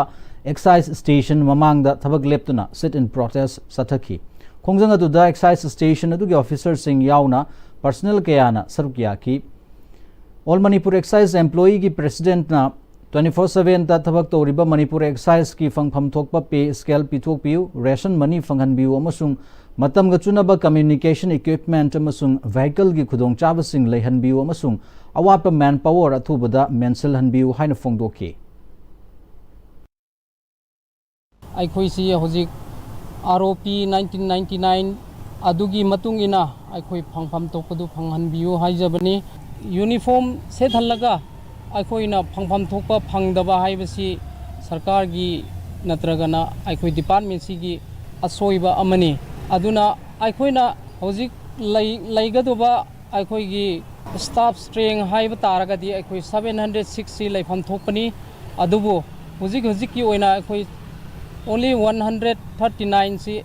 excise station ꯃꯃꯥꯡꯗ ꯊꯕꯛ ꯂꯦꯞꯇꯨꯅ sit in protest ꯆꯠꯊꯈꯤ꯫ ꯈꯣꯡꯖꯪ ꯑꯗꯨꯗ excise station ꯑꯗꯨꯒꯤ officerꯁꯤꯡ ꯌꯥꯎꯅ personnel ꯀꯌꯥꯅ ꯁꯔꯨꯛ ꯌꯥꯈꯤ꯫ All Manipur Excise Employeeꯒꯤ presidentꯅ twenty four sevenꯗ ꯊꯕꯛ ꯇꯧꯔꯤꯕ ꯃꯅꯤꯄꯨꯔ exciseꯀꯤ ꯐꯪꯐꯝ ꯊꯣꯛꯄ pay scale ꯄꯤꯊꯣꯛꯄꯤꯌꯨ, ration money ꯐꯪꯍꯟꯕꯤꯌꯨ ꯑꯃꯁꯨꯡ ꯃꯇꯝꯒ ꯆꯨꯅꯕ communication equipment ꯑꯃꯁꯨꯡ vehicleꯒꯤ ꯈꯨꯗꯣꯡꯆꯥꯕꯁꯤꯡ ꯂꯩꯍꯟꯕꯤꯌꯨ ꯑꯃꯁꯨꯡ ꯑꯋꯥꯠꯄ manpower ꯑꯊꯨꯕꯗ ꯃꯦꯟꯁꯤꯜꯍꯟꯕꯤꯌꯨ ꯍꯥꯏꯅ ꯐꯣꯡꯗꯣꯛꯈꯤ꯫ ꯑꯩꯈꯣꯏꯁꯤ ꯍꯧꯖꯤꯛ R O P nineteen ninety nine ꯑꯗꯨꯒꯤ ꯃꯇꯨꯡ ꯏꯟꯅ ꯑꯩꯈꯣꯏ ꯐꯪꯐꯝ ꯊꯣꯛꯄꯗꯨ ꯐꯪꯍꯟꯕꯤꯌꯨ ꯍꯥꯏꯖꯕꯅꯤ꯫ Uniform ꯁꯦꯠꯍꯜꯂꯒ ꯑꯩꯈꯣꯏꯅ ꯐꯪꯐꯝ ꯊꯣꯛꯄ ꯐꯪꯗꯕ ꯍꯥꯏꯕꯁꯤ ꯁꯔꯀꯥꯔꯒꯤ ꯅꯠꯇ꯭ꯔꯒꯅ ꯑꯩꯈꯣꯏ departmentꯁꯤꯒꯤ ꯑꯁꯣꯏꯕ ꯑꯃꯅꯤ꯫ ꯑꯗꯨꯅ ꯑꯩꯈꯣꯏꯅ ꯍꯧꯖꯤꯛ ꯂꯩ-, ꯂꯩꯒꯗꯧꯕ ꯑꯩꯈꯣꯏꯒꯤ staff strength ꯍꯥꯏꯕ ꯇꯥꯔꯒꯗꯤ ꯑꯩꯈꯣꯏ seven hundred sixꯁꯤ ꯂꯩꯐꯝ ꯊꯣꯛꯄꯅꯤ꯫ ꯑꯗꯨꯕꯨ ꯍꯧꯖꯤꯛ ꯍꯧꯖꯤꯛꯀꯤ ꯑꯣꯏꯅ ꯑꯩꯈꯣꯏ only one hundred thirty nineꯁꯤ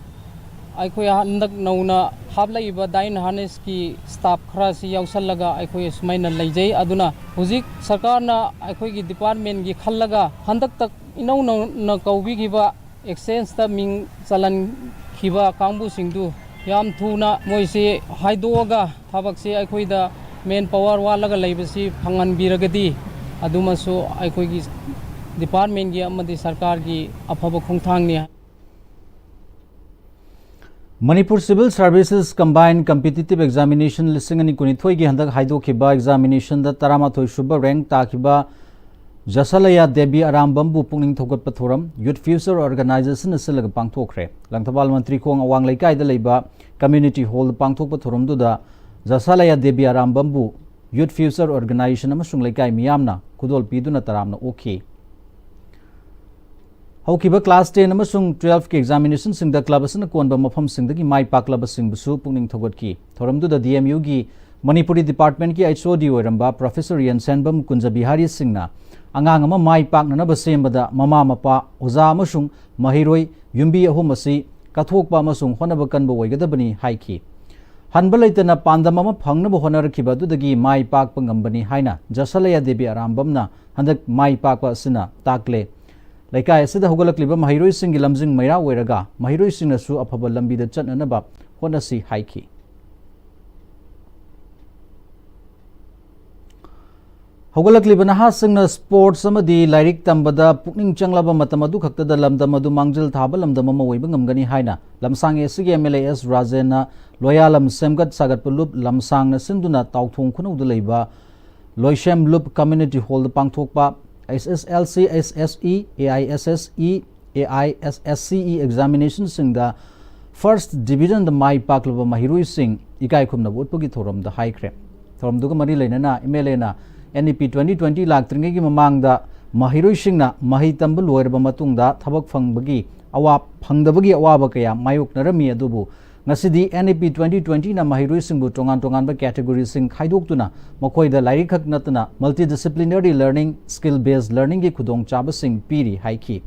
ꯑꯩꯈꯣꯏ ꯍꯟꯗꯛ ꯅꯧꯅ ꯍꯥꯞꯂꯛꯏꯕ Dine Harnessꯀꯤ staff ꯈꯔꯁꯤ ꯌꯥꯎꯁꯜꯂꯒ ꯑꯩꯈꯣꯏ ꯑꯁꯨꯃꯥꯏꯅ ꯂꯩꯖꯩ꯫ ꯑꯗꯨꯅ ꯍꯧꯖꯤꯛ ꯁꯔꯀꯥꯔꯅ ꯑꯩꯈꯣꯏꯒꯤ departmentꯀꯤ ꯈꯜꯂꯒ ꯍꯟꯗꯛꯇ ꯏꯅꯧ ꯅꯧꯅ ꯀꯧꯕꯤꯈꯤꯕ exchangeꯇ ꯃꯤꯡ ꯆꯜꯍꯟꯈꯤꯕ ꯀꯥꯡꯕꯨꯁꯤꯡꯗꯨ ꯌꯥꯝ ꯊꯨꯅ ꯃꯣꯏꯁꯤ ꯍꯥꯏꯗꯣꯛꯑꯒ ꯊꯕꯛꯁꯤ ꯑꯩꯈꯣꯏꯗ manpower ꯋꯥꯠꯂꯒ ꯂꯩꯕꯁꯤ ꯐꯪꯍꯟꯕꯤꯔꯒꯗꯤ ꯑꯗꯨꯃꯁꯨ ꯑꯩꯈꯣꯏꯒꯤ departmentꯀꯤ ꯑꯃꯗꯤ ꯁꯔꯀꯥꯔꯒꯤ ꯑꯐꯕ ꯈꯣꯡꯊꯥꯡꯅꯤ꯫ Manipur Civil Services Combined Competitive Examination ꯂꯤꯁꯤꯡ ꯑꯅꯤ ꯀꯨꯟꯅꯤꯊꯣꯏꯒꯤ ꯍꯟꯗꯛ ꯍꯥꯏꯗꯣꯛꯈꯤꯕ examinationꯗ ꯇꯔꯥꯃꯥꯊꯣꯏ ꯁꯨꯕ rank ꯇꯥꯈꯤꯕ ꯖꯁꯂꯌꯥ ꯗꯦꯕꯤ ꯑꯔꯥꯝꯕꯝꯕꯨ ꯄꯨꯛꯅꯤꯡ ꯊꯧꯒꯠꯄ ꯊꯧꯔꯝ Youth Future Organizationꯅ ꯁꯤꯜꯂꯒ ꯄꯥꯡꯊꯣꯛꯈ꯭ꯔꯦ꯫ ꯂꯪꯊꯕꯥꯜ ꯃꯟꯇ꯭ꯔꯤꯈꯣꯡ ꯑꯋꯥꯡ ꯂꯩꯀꯥꯏꯗ ꯂꯩꯕ community hallꯗ ꯄꯥꯡꯊꯣꯛꯄ ꯊꯧꯔꯝꯗꯨꯗ ꯖꯁꯂꯌꯥ ꯗꯦꯕꯤ ꯑꯔꯥꯝꯕꯝꯕꯨ Youth Future Organization ꯑꯃꯁꯨꯡ ꯂꯩꯀꯥꯏ ꯃꯤꯌꯥꯝꯅ ꯈꯨꯗꯣꯜ ꯄꯤꯗꯨꯅ ꯇꯔꯥꯝꯅ ꯑꯣꯛꯈꯤ꯫ ꯍꯧꯈꯤꯕ class ten ꯑꯃꯁꯨꯡ twelveꯀꯤ examinationꯁꯤꯡꯗ club ꯑꯁꯤꯅ ꯀꯣꯟꯕ ꯃꯐꯝꯁꯤꯡꯗꯒꯤ ꯃꯥꯏ ꯄꯥꯛꯂꯕꯁꯤꯡꯕꯨꯁꯨ ꯄꯨꯛꯅꯤꯡ ꯊꯧꯒꯠꯈꯤ꯫ ꯊꯧꯔꯝꯗꯨꯗ D M Uꯒꯤ Manipuri departmentꯀꯤ H O D ꯑꯣꯏꯔꯝꯕ Professor ꯌꯦꯟꯁꯦꯟꯕꯝ ꯀꯨꯟꯖꯕꯤꯍꯥꯔꯤ ꯁꯤꯡꯅ ꯑꯉꯥꯡ ꯑꯃ ꯃꯥꯏ ꯄꯥꯛꯅꯅꯕ ꯁꯦꯝꯕꯗ ꯃꯃꯥ ꯃꯄꯥ, ꯑꯣꯖꯥ ꯑꯃꯁꯨꯡ ꯃꯍꯩꯔꯣꯏ ꯌꯨꯝꯕꯤ ꯑꯍꯨꯝ ꯑꯁꯤ ꯀꯠꯊꯣꯛꯄ ꯑꯃꯁꯨꯡ ꯍꯣꯠꯅꯕ ꯀꯟꯕ ꯑꯣꯏꯒꯗꯕꯅꯤ ꯍꯥꯏꯈꯤ꯫ ꯍꯟꯕ ꯂꯩꯇꯅ ꯄꯥꯟꯗꯝ ꯑꯃ ꯐꯪꯅꯕ ꯍꯣꯠꯅꯔꯛꯈꯤꯕ ꯑꯗꯨꯗꯒꯤ ꯃꯥꯏ ꯄꯥꯛꯄ ꯉꯝꯕꯅꯤ ꯍꯥꯏꯅ ꯖꯁꯂꯌꯥ ꯗꯦꯕꯤ ꯑꯔꯥꯝꯕꯝꯅ ꯍꯟꯗꯛ ꯃꯥꯏ ꯄꯥꯛꯄ ꯑꯁꯤꯅ ꯇꯥꯛꯂꯦ꯫ ꯂꯩꯀꯥꯏ ꯑꯁꯤꯗ ꯍꯧꯒꯠꯂꯛꯂꯤꯕ ꯃꯍꯩꯔꯣꯏꯁꯤꯡꯒꯤ ꯂꯝꯖꯤꯡ ꯃꯩꯔꯥ ꯑꯣꯏꯔꯒ ꯃꯍꯩꯔꯣꯏꯁꯤꯡꯅꯁꯨ ꯑꯐꯕ ꯂꯝꯕꯤꯗ ꯆꯠꯅꯅꯕ ꯍꯣꯠꯅꯁꯤ ꯍꯥꯏꯈꯤ꯫ ꯍꯧꯒꯠꯂꯛꯂꯤꯕ ꯅꯍꯥꯁꯤꯡꯅ ꯁ꯭ꯄꯣꯔꯠꯁ ꯑꯃꯗꯤ ꯂꯥꯏꯔꯤꯛ ꯇꯝꯕꯗ ꯄꯨꯛꯅꯤꯡ ꯆꯪꯂꯕ ꯃꯇꯝ ꯑꯗꯨ ꯈꯛꯇꯗ ꯂꯝꯗꯝ ꯑꯗꯨ ꯃꯥꯡꯖꯤꯜ ꯊꯥꯕ ꯂꯝꯗꯝ ꯑꯃ ꯑꯣꯏꯕ ꯉꯝꯒꯅꯤ ꯍꯥꯏꯅ ꯂꯝꯁꯥꯡ ꯑꯦꯁꯤꯒꯤ ꯑꯦꯝ ꯑꯦꯜ ꯑꯦ ꯑꯦꯁ ꯔꯥꯖꯦꯟꯅ ꯂꯣꯌꯥꯂꯝ ꯁꯦꯝꯒꯠ ꯁꯥꯒꯠꯄ ꯂꯨꯞ ꯂꯝꯁꯥꯡꯅ ꯁꯤꯟꯗꯨꯅ ꯇꯥꯎꯊꯣꯡ ꯈꯨꯅꯧꯗ ꯂꯩꯕ ꯂꯣꯏꯁꯦꯝ ꯂꯨꯞ ꯀꯝꯃ꯭ꯌꯨꯅꯤꯇꯤ ꯍꯣꯜꯗ ꯄꯥꯡꯊꯣꯛꯄ ꯑꯦꯁ ꯑꯦꯁ L C, S S E, A I S S E, A I S S C E ꯑꯦꯛꯖꯥꯃꯤꯅꯦꯁꯟꯁꯤꯡꯗ first ꯗꯤꯕꯤꯖꯟꯗ ꯃꯥꯏ ꯄꯥꯛꯂꯕ ꯃꯍꯩꯔꯣꯏꯁꯤꯡ ꯏꯀꯥꯏ ꯈꯨꯝꯅꯕ ꯎꯠꯄꯒꯤ ꯊꯧꯔꯝꯗ ꯍꯥꯏꯈ꯭ꯔꯦ꯫ ꯊꯧꯔꯝꯗꯨꯒ ꯃꯔꯤ ꯂꯩꯅꯅ ꯑꯦꯝ ꯑꯦꯜ ꯑꯦꯅ ꯑꯦꯟ ꯏ ꯄꯤ ꯇ꯭ꯋꯦꯟꯇꯤ ꯇ꯭ꯋꯦꯟꯇꯤ ꯂꯥꯛꯇ꯭ꯔꯤꯉꯩꯒꯤ ꯃꯃꯥꯡꯗ ꯃꯍꯩꯔꯣꯏꯁꯤꯡꯅ ꯃꯍꯩ ꯇꯝꯕ ꯂꯣꯏꯔꯕ ꯃꯇꯨꯡꯗ ꯊꯕꯛ ꯐꯪꯕꯒꯤ ꯑꯋꯥ-, ꯐꯪꯗꯕꯒꯤ ꯑꯋꯥꯕ ꯀꯌꯥ ꯃꯥꯌꯣꯛꯅꯔꯝꯃꯤ, ꯑꯗꯨꯕꯨ ꯉꯁꯤꯗꯤ ꯑꯦꯟ ꯏ ꯄꯤ ꯇ꯭ꯋꯦꯟꯇꯤ ꯇ꯭ꯋꯦꯟꯇꯤꯅ ꯃꯍꯩꯔꯣꯏꯁꯤꯡꯕꯨ ꯇꯣꯉꯥꯟ ꯇꯣꯉꯥꯟꯕ ꯀꯦꯇꯦꯒꯣꯔꯤꯁꯤꯡ ꯈꯥꯏꯗꯣꯛꯇꯨꯅ ꯃꯈꯣꯏꯗ ꯂꯥꯏꯔꯤꯛ ꯈꯛ ꯅꯠꯇꯅ multidisciplinary learning, skill based learningꯒꯤ ꯈꯨꯗꯣꯡꯆꯥꯕꯁꯤꯡ ꯄꯤꯔꯤ ꯍꯥꯏꯈꯤ꯫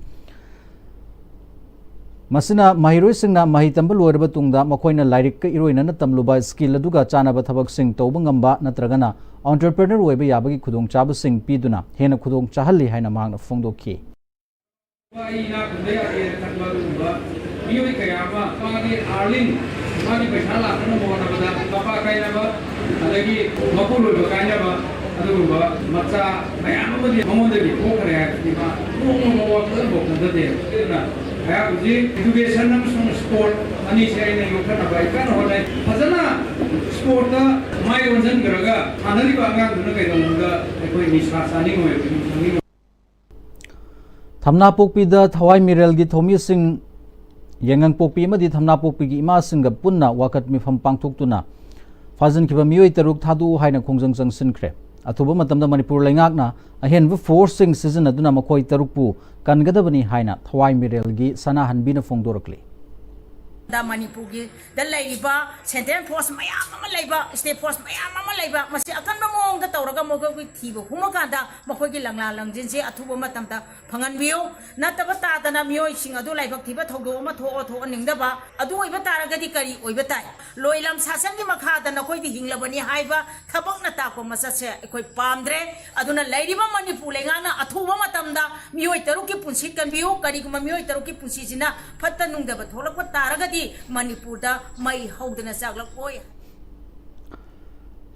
ꯃꯁꯤꯅ ꯃꯍꯩꯔꯣꯏꯁꯤꯡꯅ ꯃꯍꯩ ꯇꯝꯕ ꯂꯣꯏꯔꯕ ꯇꯨꯡꯗ ꯃꯈꯣꯏꯅ ꯂꯥꯏꯔꯤꯛꯀ ꯏꯔꯣꯏꯅꯅ ꯇꯝꯂꯨꯕ ꯁ꯭ꯀꯤꯜ ꯑꯗꯨꯒ ꯆꯥꯟꯅꯕ ꯊꯕꯛꯁꯤꯡ ꯇꯧꯕ ꯉꯝꯕ ꯅꯠꯇ꯭ꯔꯒꯅ entrepreneur ꯑꯣꯏꯕ ꯌꯥꯕꯒꯤ ꯈꯨꯗꯣꯡꯆꯥꯕꯁꯤꯡ ꯄꯤꯗꯨꯅ ꯍꯦꯟꯅ ꯈꯨꯗꯣꯡ ꯆꯥꯍꯜꯂꯤ ꯍꯥꯏꯅ ꯃꯍꯥꯛꯅ ꯐꯣꯡꯗꯣꯛꯈꯤ꯫ ꯑꯩ ꯏꯅꯥꯛ ꯈꯨꯟꯕ ꯌꯥꯗꯦꯅ ꯈꯟꯕ ꯑꯗꯨꯒꯨꯝꯕ ꯃꯤꯑꯣꯏ ꯀꯌꯥ ꯑꯃ ꯃꯥꯒꯤ earning, ꯃꯥꯒꯤ ꯄꯩꯁꯥ ꯂꯥꯛꯅꯕ ꯍꯣꯠꯅꯕꯗ ꯃꯄꯥ ꯀꯥꯏꯅꯕ, ꯑꯗꯒꯤ ꯃꯄꯨꯔꯣꯏꯕ ꯀꯥꯏꯅꯕ, ꯑꯗꯨꯒꯨꯝꯕ ꯃꯆꯥ ꯃꯌꯥꯝ ꯑꯃꯗꯤ ꯃꯉꯣꯟꯗꯒꯤ ꯊꯣꯛꯈ꯭ꯔꯦ ꯍꯥꯏꯕꯁꯤ ꯃꯥ ꯅꯣꯡꯃ ꯐꯥꯎꯕ ꯈꯟꯕ ꯈꯟꯖꯗꯦ꯫ ꯑꯗꯨꯅ ꯑꯩꯍꯥꯛ ꯍꯧꯖꯤꯛ education ꯑꯃꯁꯨꯡ sport ꯑꯅꯤꯁꯦ ꯑꯩꯅ ꯌꯣꯛꯈꯠꯅꯕ ꯑꯩ ꯀꯟꯅ ꯍꯣꯠꯅꯩ꯫ ꯐꯖꯅ sportꯇ ꯃꯥꯏ ꯑꯣꯟꯁꯤꯟꯈ꯭ꯔꯒ ꯁꯥꯟꯅꯔꯤꯕ ꯑꯉꯥꯡꯗꯨꯅ ꯀꯩꯗꯧꯅꯨꯡꯗ ꯑꯩꯈꯣꯏ ꯅꯤꯁꯥ ꯆꯥꯅꯤꯡꯉꯣꯏ, ꯈꯪꯅꯤꯡꯉꯣꯏ꯫ ꯊꯝꯅꯥꯄꯣꯛꯄꯤꯗ ꯊꯋꯥꯏ ꯃꯤꯔꯦꯜꯒꯤ ꯊꯧꯃꯤꯁꯤꯡ, ꯌꯥꯏꯉꯪꯄꯣꯛꯄꯤ ꯑꯃꯗꯤ ꯊꯝꯅꯥꯄꯣꯛꯄꯤꯒꯤ ꯏꯃꯥꯁꯤꯡꯒ ꯄꯨꯟꯅ ꯋꯥꯀꯠ ꯃꯤꯐꯝ ꯄꯥꯡꯊꯣꯛꯇꯨꯅ ꯐꯥꯖꯤꯟꯈꯤꯕ ꯃꯤꯑꯣꯏ ꯇꯔꯨꯛ ꯊꯥꯗꯣꯛꯎ ꯍꯥꯏꯅ ꯈꯣꯡꯖꯪ ꯆꯪꯁꯤꯟꯈ꯭ꯔꯦ꯫ ꯑꯊꯨꯕ ꯃꯇꯝꯗ ꯃꯅꯤꯄꯨꯔ ꯂꯩꯉꯥꯛꯅ ꯑꯍꯦꯟꯕ forceꯁꯤꯡ ꯁꯤꯖꯤꯟꯅꯗꯨꯅ ꯃꯈꯣꯏ ꯇꯔꯨꯛꯄꯨ ꯀꯟꯒꯗꯕꯅꯤ ꯍꯥꯏꯅ ꯊꯋꯥꯏ ꯃꯤꯔꯦꯜꯒꯤ ꯁꯅꯥꯍꯟꯕꯤꯅ ꯐꯣꯡꯗꯣꯔꯛꯂꯤ꯫ ꯗ ꯃꯅꯤꯄꯨꯔꯒꯤꯗ ꯂꯩꯔꯤꯕ ꯁꯦꯟꯇ꯭ꯔꯦꯜ ꯐꯣꯔꯁ ꯃꯌꯥꯝ ꯑꯃ ꯂꯩꯕ, ꯁ꯭ꯇꯦꯠ ꯐꯣꯔꯁ ꯃꯌꯥꯝ ꯑꯃ ꯂꯩꯕ, ꯃꯁꯤ ꯑꯀꯟꯕ ꯃꯑꯣꯡꯗ ꯇꯧꯔꯒ ꯃꯈꯣꯏꯒꯤ ꯊꯤꯕ ꯍꯨꯝꯃꯀꯥꯟꯗ ꯃꯈꯣꯏꯒꯤ ꯂꯪꯂꯥ ꯂꯪꯖꯤꯟꯁꯦ ꯑꯊꯨꯕ ꯃꯇꯝꯗ ꯐꯪꯍꯟꯕꯤꯌꯨ꯫ ꯅꯠꯇꯕ ꯇꯥꯗꯅ ꯃꯤꯑꯣꯏꯁꯤꯡ ꯑꯗꯨ ꯂꯥꯏꯕꯛ ꯊꯤꯕ ꯊꯧꯗꯣꯛ ꯑꯃ ꯊꯣꯛꯑ ꯊꯣꯛꯍꯟꯅꯤꯡꯗꯕ ꯑꯗꯨ ꯑꯣꯏꯕ ꯇꯥꯔꯒꯗꯤ ꯀꯔꯤ ꯑꯣꯏꯕ ꯇꯥꯏ? ꯂꯣꯏꯂꯝ ꯁꯥꯁꯟꯒꯤ ꯃꯈꯥꯗ ꯅꯈꯣꯏꯗꯤ ꯍꯤꯡꯂꯕꯅꯤ ꯍꯥꯏꯕ ꯊꯕꯛꯅ ꯇꯥꯛꯄ ꯃꯁꯛꯁꯦ ꯑꯩꯈꯣꯏ ꯄꯥꯝꯗ꯭ꯔꯦ꯫ ꯑꯗꯨꯅ ꯂꯩꯔꯤꯕ ꯃꯅꯤꯄꯨꯔ ꯂꯩꯉꯥꯛꯅ ꯑꯊꯨꯕ ꯃꯇꯝꯗ ꯃꯤꯑꯣꯏ ꯇꯔꯨꯛꯀꯤ ꯄꯨꯟꯁꯤ ꯀꯟꯕꯤꯌꯨ꯫ ꯀꯔꯤꯒꯨꯝꯕ ꯃꯤꯑꯣꯏ ꯇꯔꯨꯛꯀꯤ ꯄꯨꯟꯁꯤꯁꯤꯅ ꯐꯠꯇ ꯅꯨꯡꯗꯕ ꯊꯣꯛꯂꯛꯄ ꯇꯥꯔꯒꯗꯤ ꯃꯅꯤꯄꯨꯔꯗ ꯃꯩ ꯍꯧꯗꯅ ꯆꯥꯛꯂꯛꯑꯣꯏ꯫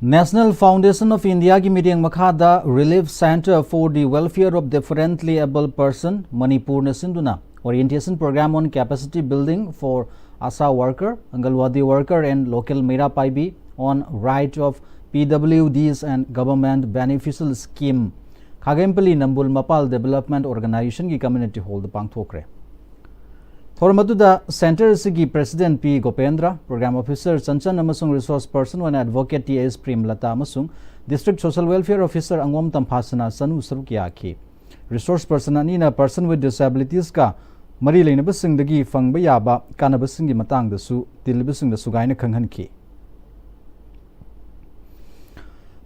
National Foundation of Indiaꯒꯤ ꯃꯤꯠꯌꯦꯡ ꯃꯈꯥꯗ Relief Centre for the Welfare of Differently Abled Person ꯃꯅꯤꯄꯨꯔꯅ ꯁꯤꯟꯗꯨꯅ Orientation Program on Capacity Building for ASHA Worker, Anganwadi Worker and Local ꯃꯩꯔꯥ ꯄꯥꯏꯕꯤ on Right of PWDs and Government Beneficial Scheme ꯈꯥꯒꯦꯝꯄꯜꯂꯤ ꯅꯝꯕꯨꯜ ꯃꯄꯥꯜ Development Organizationꯒꯤ Community Hallꯗ ꯄꯥꯡꯊꯣꯛꯈ꯭ꯔꯦ꯫ ꯊꯧꯔꯝ ꯑꯗꯨꯗ centre ꯑꯁꯤꯒꯤ president ꯄꯤ ꯒꯣꯄꯦꯟꯗ꯭ꯔ, programme officer Chanchan ꯑꯃꯁꯨꯡ resources person ꯑꯣꯏꯅ advocate T ꯑꯦꯁ ꯄ꯭ꯔꯦꯝꯂꯇꯥ ꯑꯃꯁꯨꯡ district social welfare officer ꯑꯉꯣꯝ ꯇꯝꯐꯥꯁꯅꯥ ꯆꯅꯨ ꯁꯔꯨꯛ ꯌꯥꯈꯤ꯫ Resources person ꯑꯅꯤꯅ ꯄꯔꯁꯟ ꯋꯤꯠ ꯗꯤꯁꯦꯕꯤꯂꯤꯇꯤꯁꯀ ꯃꯔꯤ ꯂꯩꯅꯕꯁꯤꯡꯗꯒꯤ ꯐꯪꯕ ꯌꯥꯕ ꯀꯥꯟꯅꯕꯁꯤꯡꯒꯤ ꯃꯇꯥꯡꯗꯁꯨ ꯇꯤꯜꯂꯤꯕꯁꯤꯡꯗ ꯁꯨꯒꯥꯏꯅ ꯈꯪꯍꯟꯈꯤ꯫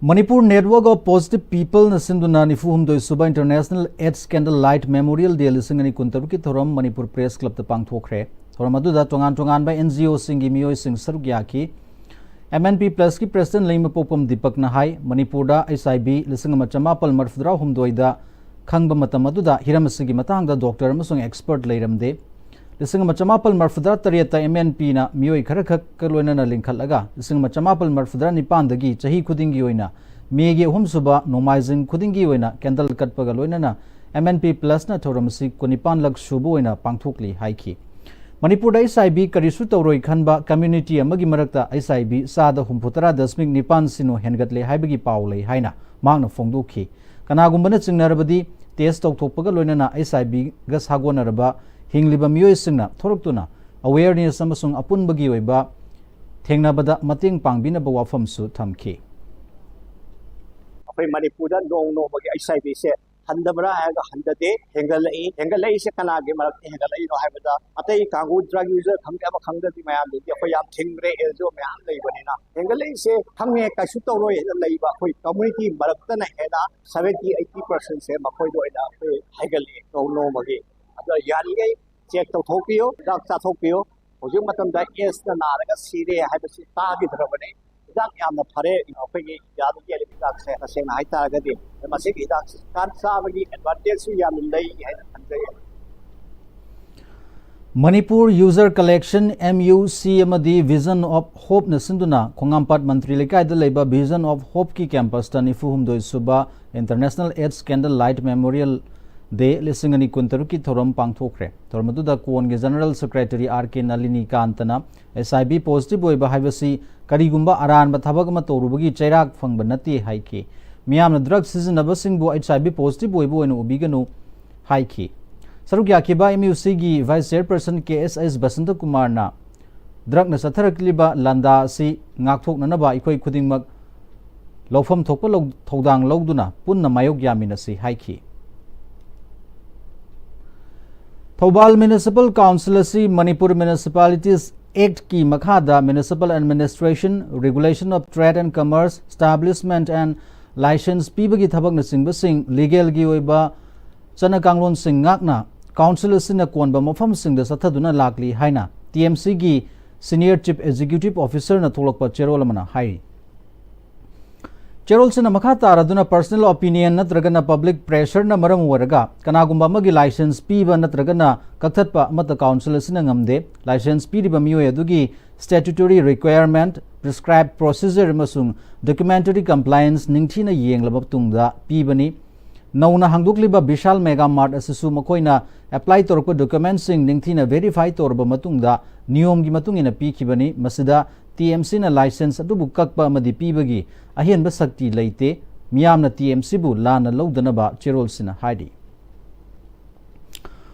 Manipur Network of Positive Peopleꯅ ꯁꯤꯟꯗꯨꯅ ꯅꯤꯐꯨ ꯍꯨꯝꯗꯣꯏ ꯁꯨꯕ International AIDS Candle Light Memorial Day ꯂꯤꯁꯤꯡ ꯑꯅꯤ ꯀꯨꯟꯇꯔꯨꯛꯀꯤ ꯊꯧꯔꯝ ꯃꯅꯤꯄꯨꯔ ꯄ꯭ꯔꯦꯁ ꯀ꯭ꯂꯕꯇ ꯄꯥꯡꯊꯣꯛꯈ꯭ꯔꯦ꯫ ꯊꯧꯔꯝ ꯑꯗꯨꯗ ꯇꯣꯉꯥꯟ ꯇꯣꯉꯥꯟꯕ NGOꯁꯤꯡꯒꯤ ꯃꯤꯑꯣꯏꯁꯤꯡ ꯁꯔꯨꯛ ꯌꯥꯈꯤ꯫ MNP Plusꯀꯤ ꯄ꯭ꯔꯦꯁꯤꯗꯦꯟꯠ ꯂꯩꯃꯄꯣꯛꯄꯝ ꯗꯤꯄꯛꯅ ꯍꯥꯏ, ꯃꯅꯤꯄꯨꯔꯗ HIV ꯂꯤꯁꯤꯡ ꯑꯃ ꯆꯃꯥꯄꯜ ꯃꯔꯤꯐꯨꯇꯔꯥ ꯍꯨꯝꯗꯣꯏꯗ ꯈꯪꯕ ꯃꯇꯝ ꯑꯗꯨꯗ ꯍꯤꯔꯝ ꯑꯁꯤꯒꯤ ꯃꯇꯥꯡꯗ ꯗꯣꯛꯇꯔ ꯑꯃꯁꯨꯡ ꯑꯦꯛꯁꯄꯔꯠ ꯂꯩꯔꯝꯗꯦ꯫ ꯂꯤꯁꯤꯡ ꯑꯃ ꯆꯃꯥꯄꯜ ꯃꯔꯤꯐꯨꯇꯔꯥ ꯇꯔꯦꯠꯇ MNPꯅ ꯃꯤꯑꯣꯏ ꯈꯔꯈꯛꯀ ꯂꯣꯏꯅꯅ ꯂꯤꯡꯈꯠꯂꯒ ꯂꯤꯁꯤꯡ ꯑꯃ ꯆꯃꯥꯄꯜ ꯃꯔꯤꯐꯨꯇꯔꯥ ꯅꯤꯄꯥꯟꯗꯒꯤ ꯆꯍꯤ ꯈꯨꯗꯤꯡꯒꯤ ꯑꯣꯏꯅ ꯃꯦꯒꯤ ꯑꯍꯨꯝꯁꯨꯕ ꯅꯣꯡꯃꯥꯏꯖꯤꯡ ꯈꯨꯗꯤꯡꯒꯤ ꯑꯣꯏꯅ ꯀꯦꯟꯗꯜ ꯀꯠꯄꯒ ꯂꯣꯏꯅꯅ MNP Plusꯅ ꯊꯧꯔꯝ ꯑꯁꯤ ꯀꯨꯟꯅꯤꯄꯥꯟꯂꯛ ꯁꯨꯕ ꯑꯣꯏꯅ ꯄꯥꯡꯊꯣꯛꯂꯤ ꯍꯥꯏꯈꯤ꯫ ꯃꯅꯤꯄꯨꯔꯗ HIV ꯀꯔꯤꯁꯨ ꯇꯧꯔꯣꯏ ꯈꯟꯕ ꯀꯝꯃ꯭ꯌꯨꯅꯤꯇꯤ ꯑꯃꯒꯤ ꯃꯔꯛꯇ HIV ꯆꯥꯗ ꯍꯨꯝꯐꯨꯇꯔꯥ ꯗꯁꯃꯤꯛ ꯅꯤꯄꯥꯟ ꯁꯤꯅꯣ ꯍꯦꯟꯒꯠꯂꯦ ꯍꯥꯏꯕꯒꯤ ꯄꯥꯎ ꯂꯩ ꯍꯥꯏꯅ ꯃꯍꯥꯛꯅ ꯐꯣꯡꯗꯣꯛꯈꯤ꯫ ꯀꯅꯥꯒꯨꯝꯕꯅ ꯆꯤꯡꯅꯔꯕꯗꯤ ꯇꯦꯁ ꯇꯧꯊꯣꯛꯄꯒ ꯂꯣꯏꯅꯅ HIVꯒ ꯁꯥꯒꯣꯟꯅꯔꯕ ꯍꯤꯡꯂꯤꯕ ꯃꯤꯑꯣꯏꯁꯤꯡꯅ ꯊꯣꯔꯛꯇꯨꯅ awareness ꯑꯃꯁꯨꯡ ꯑꯄꯨꯟꯕꯒꯤ ꯑꯣꯏꯕ ꯊꯦꯡꯅꯕꯗ ꯃꯇꯦꯡ ꯄꯥꯡꯕꯤꯅꯕ ꯋꯥꯐꯝꯁꯨ ꯊꯝꯈꯤ꯫ ꯑꯩꯈꯣꯏ ꯃꯅꯤꯄꯨꯔꯗ ꯅꯣꯡ ꯅꯣꯡꯃꯒꯤ HIV ꯁꯦ ꯍꯟꯊꯕ꯭ꯔꯥ ꯍꯥꯏꯔꯒ ꯍꯟꯊꯗꯦ, ꯍꯦꯟꯒꯠꯂꯛꯏ꯫ ꯍꯦꯟꯒꯠꯂꯛꯏꯁꯦ ꯀꯅꯥꯒꯤ ꯃꯔꯛꯇ ꯍꯦꯟꯒꯠꯂꯛꯏꯅꯣ ꯍꯥꯏꯕꯗ, ꯑꯇꯩ ꯀꯥꯡꯕꯨ drug user ꯈꯪꯗꯦ, ꯑꯃ ꯈꯪꯗꯦ, ꯃꯌꯥꯝꯗꯨꯗꯤ ꯑꯩꯈꯣꯏ ꯌꯥꯝ ꯊꯤꯡꯈ꯭ꯔꯦ, ꯑꯦꯜ ꯖꯤ ꯑꯣ ꯃꯌꯥꯝ ꯂꯩꯕꯅꯤꯅ꯫ ꯍꯦꯟꯒꯠꯂꯛꯏꯁꯦ ꯈꯪꯉꯦ, ꯀꯩꯁꯨ ꯇꯧꯔꯣꯏ ꯍꯥꯏꯅ ꯂꯩꯕ ꯑꯩꯈꯣꯏ community ꯃꯔꯛꯇꯅ ꯍꯦꯟꯅ seventy eighty percentꯁꯦ ꯃꯈꯣꯏꯗ ꯑꯣꯏꯅ ꯑꯩꯈꯣꯏ ꯍꯥꯏꯒꯠꯂꯛꯑꯦ ꯅꯣꯡ ꯅꯣꯡꯃꯒꯤ꯫ ꯑꯗꯣ ꯌꯥꯔꯤꯉꯩ check ꯇꯧꯊꯣꯛꯄꯤꯌꯨ, ꯍꯤꯗꯥꯛ ꯆꯥꯊꯣꯛꯄꯤꯌꯨ꯫ ꯍꯧꯖꯤꯛ ꯃꯇꯝꯗ ꯑꯦꯁꯅ ꯅꯥꯔꯒ ꯁꯤꯔꯦ ꯍꯥꯏꯕꯁꯤ ꯇꯥꯈꯤꯗ꯭ꯔꯕꯅꯤ꯫ ꯍꯤꯗꯥꯛ ꯌꯥꯝꯅ ꯐꯔꯦ꯫ ꯑꯩꯈꯣꯏꯒꯤ ꯏꯟꯗꯤꯌꯥꯗ ꯌꯦꯜꯂꯤꯕ ꯍꯤꯗꯥꯛꯁꯦ, ꯇꯁꯦꯡꯅ ꯍꯥꯏꯇꯥꯔꯒꯗꯤ ꯃꯁꯤꯒꯤ ꯍꯤꯗꯥꯛꯁꯦ ꯆꯥ-, ꯆꯥꯕꯒꯤ advantageꯁꯨ ꯌꯥꯝꯅ ꯂꯩ ꯍꯥꯏꯅ ꯈꯟꯖꯩ꯫ Manipur User Collection, M U C ꯑꯃꯗꯤ Vision of Hopeꯅ ꯁꯤꯟꯗꯨꯅ ꯈꯣꯡꯉꯥꯝꯄꯥꯠ ꯃꯟꯇ꯭ꯔꯤ ꯂꯩꯀꯥꯏꯗ ꯂꯩꯕ Vision of Hopeꯀꯤ campusꯇ ꯅꯤꯐꯨ ꯍꯨꯝꯗꯣꯏ ꯁꯨꯕ International AIDS Candle Light Memorial Day ꯂꯤꯁꯤꯡ ꯑꯅꯤ ꯀꯨꯟꯇꯔꯨꯛꯀꯤ ꯊꯧꯔꯝ ꯄꯥꯡꯊꯣꯛꯈ꯭ꯔꯦ꯫ ꯊꯧꯔꯝ ꯑꯗꯨꯗ ꯀꯣꯟꯒꯤ General Secretary R K ꯅꯂꯤꯅꯤꯀꯥꯟꯇꯅ HIV positive ꯑꯣꯏꯕ ꯍꯥꯏꯕꯁꯤ ꯀꯔꯤꯒꯨꯝꯕ ꯑꯔꯥꯟꯕ ꯊꯕꯛ ꯑꯃ ꯇꯧꯔꯨꯕꯒꯤ ꯆꯩꯔꯥꯛ ꯐꯪꯕ ꯅꯠꯇꯦ ꯍꯥꯏꯈꯤ꯫ ꯃꯤꯌꯥꯝꯅ drug ꯁꯤꯖꯤꯟꯅꯕꯁꯤꯡꯕꯨ HIV positive ꯑꯣꯏꯕ ꯑꯣꯏꯅ ꯎꯕꯤꯒꯅꯨ ꯍꯥꯏꯈꯤ꯫ ꯁꯔꯨꯛ ꯌꯥꯈꯤꯕ M U Cꯒꯤ Vice Chairperson K S S Basanta ꯀꯨꯃꯥꯔꯅ drugꯅ ꯆꯠꯊꯔꯛꯂꯤꯕ ꯂꯥꯟꯗꯥ ꯑꯁꯤ ꯉꯥꯛꯊꯣꯛꯅꯅꯕ ꯑꯩꯈꯣꯏ ꯈꯨꯗꯤꯡꯃꯛ ꯂꯧꯐꯝ ꯊꯣꯛꯄ ꯂꯧ-, ꯊꯧꯗꯥꯡ ꯂꯧꯗꯨꯅ ꯄꯨꯟꯅ ꯃꯥꯌꯣꯛ ꯌꯥꯃꯤꯟꯅꯁꯤ ꯍꯥꯏꯈꯤ꯫ ꯊꯧꯕꯥꯜ Municipal Council ꯑꯁꯤ Manipur Municipalities Actꯀꯤ ꯃꯈꯥꯗ Municipal Administration, Regulation of Trade and Commerce, Establishment and License ꯄꯤꯕꯒꯤ ꯊꯕꯛꯅꯆꯤꯡꯕꯁꯤꯡ, legalꯒꯤ ꯑꯣꯏꯕ ꯆꯠꯅ ꯀꯥꯡꯂꯣꯟꯁꯤꯡ ꯉꯥꯛꯅ council ꯑꯁꯤꯅ ꯀꯣꯟꯕ ꯃꯐꯝꯁꯤꯡꯗ ꯆꯠꯊꯗꯨꯅ ꯂꯥꯛꯂꯤ ꯍꯥꯏꯅ T M Cꯒꯤ Senior Chief Executive Officerꯅ ꯊꯣꯛꯂꯛꯄ ꯆꯦꯔꯣꯜ ꯑꯃꯅ ꯍꯥꯏꯔꯤ꯫ ꯆꯦꯔꯣꯜꯁꯤꯅ ꯃꯈꯥ ꯇꯥꯔꯗꯨꯅ personal opinion ꯅꯠꯇ꯭ꯔꯒꯅ public pressureꯅ ꯃꯔꯝ ꯑꯣꯏꯔꯒ ꯀꯅꯥꯒꯨꯝꯕ ꯑꯃꯒꯤ license ꯄꯤꯕ ꯅꯠꯇ꯭ꯔꯒꯅ ꯀꯛꯊꯠꯄ ꯑꯃꯠꯇ council ꯑꯁꯤꯅ ꯉꯝꯗꯦ꯫ License ꯄꯤꯔꯤꯕ ꯃꯤꯑꯣꯏ ꯑꯗꯨꯒꯤ statutory requirement, prescribed procedure ꯑꯃꯁꯨꯡ documentary compliance ꯅꯤꯡꯊꯤꯅ ꯌꯦꯡꯂꯕ ꯃꯇꯨꯡꯗ ꯄꯤꯕꯅꯤ꯫ ꯅꯧꯅ ꯍꯥꯡꯗꯣꯛꯂꯤꯕ Vishal Mega Mart ꯑꯁꯤꯁꯨ ꯃꯈꯣꯏꯅ apply ꯇꯧꯔꯛꯄ documentꯁꯤꯡ ꯅꯤꯡꯊꯤꯅ verify ꯇꯧꯔꯕ ꯃꯇꯨꯡꯗ ꯅꯤꯌꯣꯝꯒꯤ ꯃꯇꯨꯡ ꯏꯟꯅ ꯄꯤꯈꯤꯕꯅꯤ꯫ ꯃꯁꯤꯗ T M Cꯅ license ꯑꯗꯨꯕꯨ ꯀꯛꯄ ꯑꯃꯗꯤ ꯄꯤꯕꯒꯤ ꯑꯍꯦꯟꯕ ꯁꯛꯇꯤ ꯂꯩꯇꯦ꯫ ꯃꯤꯌꯥꯝꯅ T M Cꯕꯨ ꯂꯥꯟꯅ ꯂꯧꯗꯅꯕ ꯆꯦꯔꯣꯜꯁꯤꯅ ꯍꯥꯏꯔꯤ꯫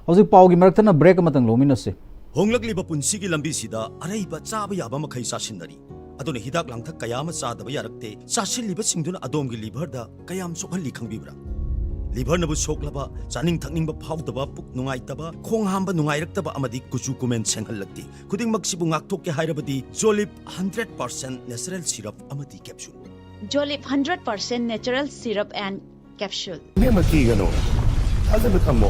ꯍꯧꯖꯤꯛ ꯄꯥꯎꯒꯤ ꯃꯔꯛꯇꯅ break ꯑꯃꯇꯪ ꯂꯧꯃꯤꯟꯅꯁꯤ꯫ ꯍꯣꯡꯂꯛꯂꯤꯕ ꯄꯨꯟꯁꯤꯒꯤ ꯂꯝꯕꯤꯁꯤꯗ ꯑꯔꯩꯕ ꯆꯥꯕ ꯌꯥꯕ ꯃꯈꯩ ꯆꯥꯁꯤꯟꯅꯔꯤ꯫ ꯑꯗꯨꯅ ꯍꯤꯗꯥꯛ ꯂꯥꯡꯊꯛ ꯀꯌꯥ ꯑꯃ ꯆꯥꯗꯕ ꯌꯥꯔꯛꯇꯦ꯫ ꯆꯥꯁꯤꯜꯂꯤꯕꯁꯤꯡꯗꯨꯅ ꯑꯗꯣꯝꯒꯤ liverꯗ ꯀꯌꯥꯝ ꯁꯣꯛꯍꯜꯂꯤ ꯈꯪꯕꯤꯕ꯭ꯔꯥ? ꯂꯤꯚꯔꯅꯕꯨ ꯁꯣꯛꯂꯕ, ꯆꯥꯅꯤꯡ ꯊꯛꯅꯤꯡꯕ ꯐꯥꯎꯗꯕ, ꯄꯨꯛ ꯅꯨꯡꯉꯥꯏꯇꯕ, ꯈꯣꯡ ꯍꯥꯝꯕ ꯅꯨꯡꯉꯥꯏꯔꯛꯇꯕ ꯑꯃꯗꯤ ꯀꯨꯆꯨ ꯀꯨꯃꯦꯟ ꯁꯦꯡꯍꯜꯂꯛꯇꯦ꯫ ꯈꯨꯗꯤꯡꯃꯛꯁꯤꯕꯨ ꯉꯥꯛꯊꯣꯛꯀꯦ ꯍꯥꯏꯔꯕꯗꯤ ꯖꯣꯂꯤꯞ ꯍꯟꯗ꯭ꯔꯦꯠ ꯄꯥꯔꯁꯦꯟ ꯅꯦꯆꯔꯦꯜ ꯁꯤꯔꯞ ꯑꯃꯗꯤ capsule. Jolip hundred percent natural syrup and capsule. ꯏꯕꯦꯝꯃ, ꯀꯤꯒꯅꯨ, ꯊꯥꯖꯕ ꯊꯝꯃꯣ꯫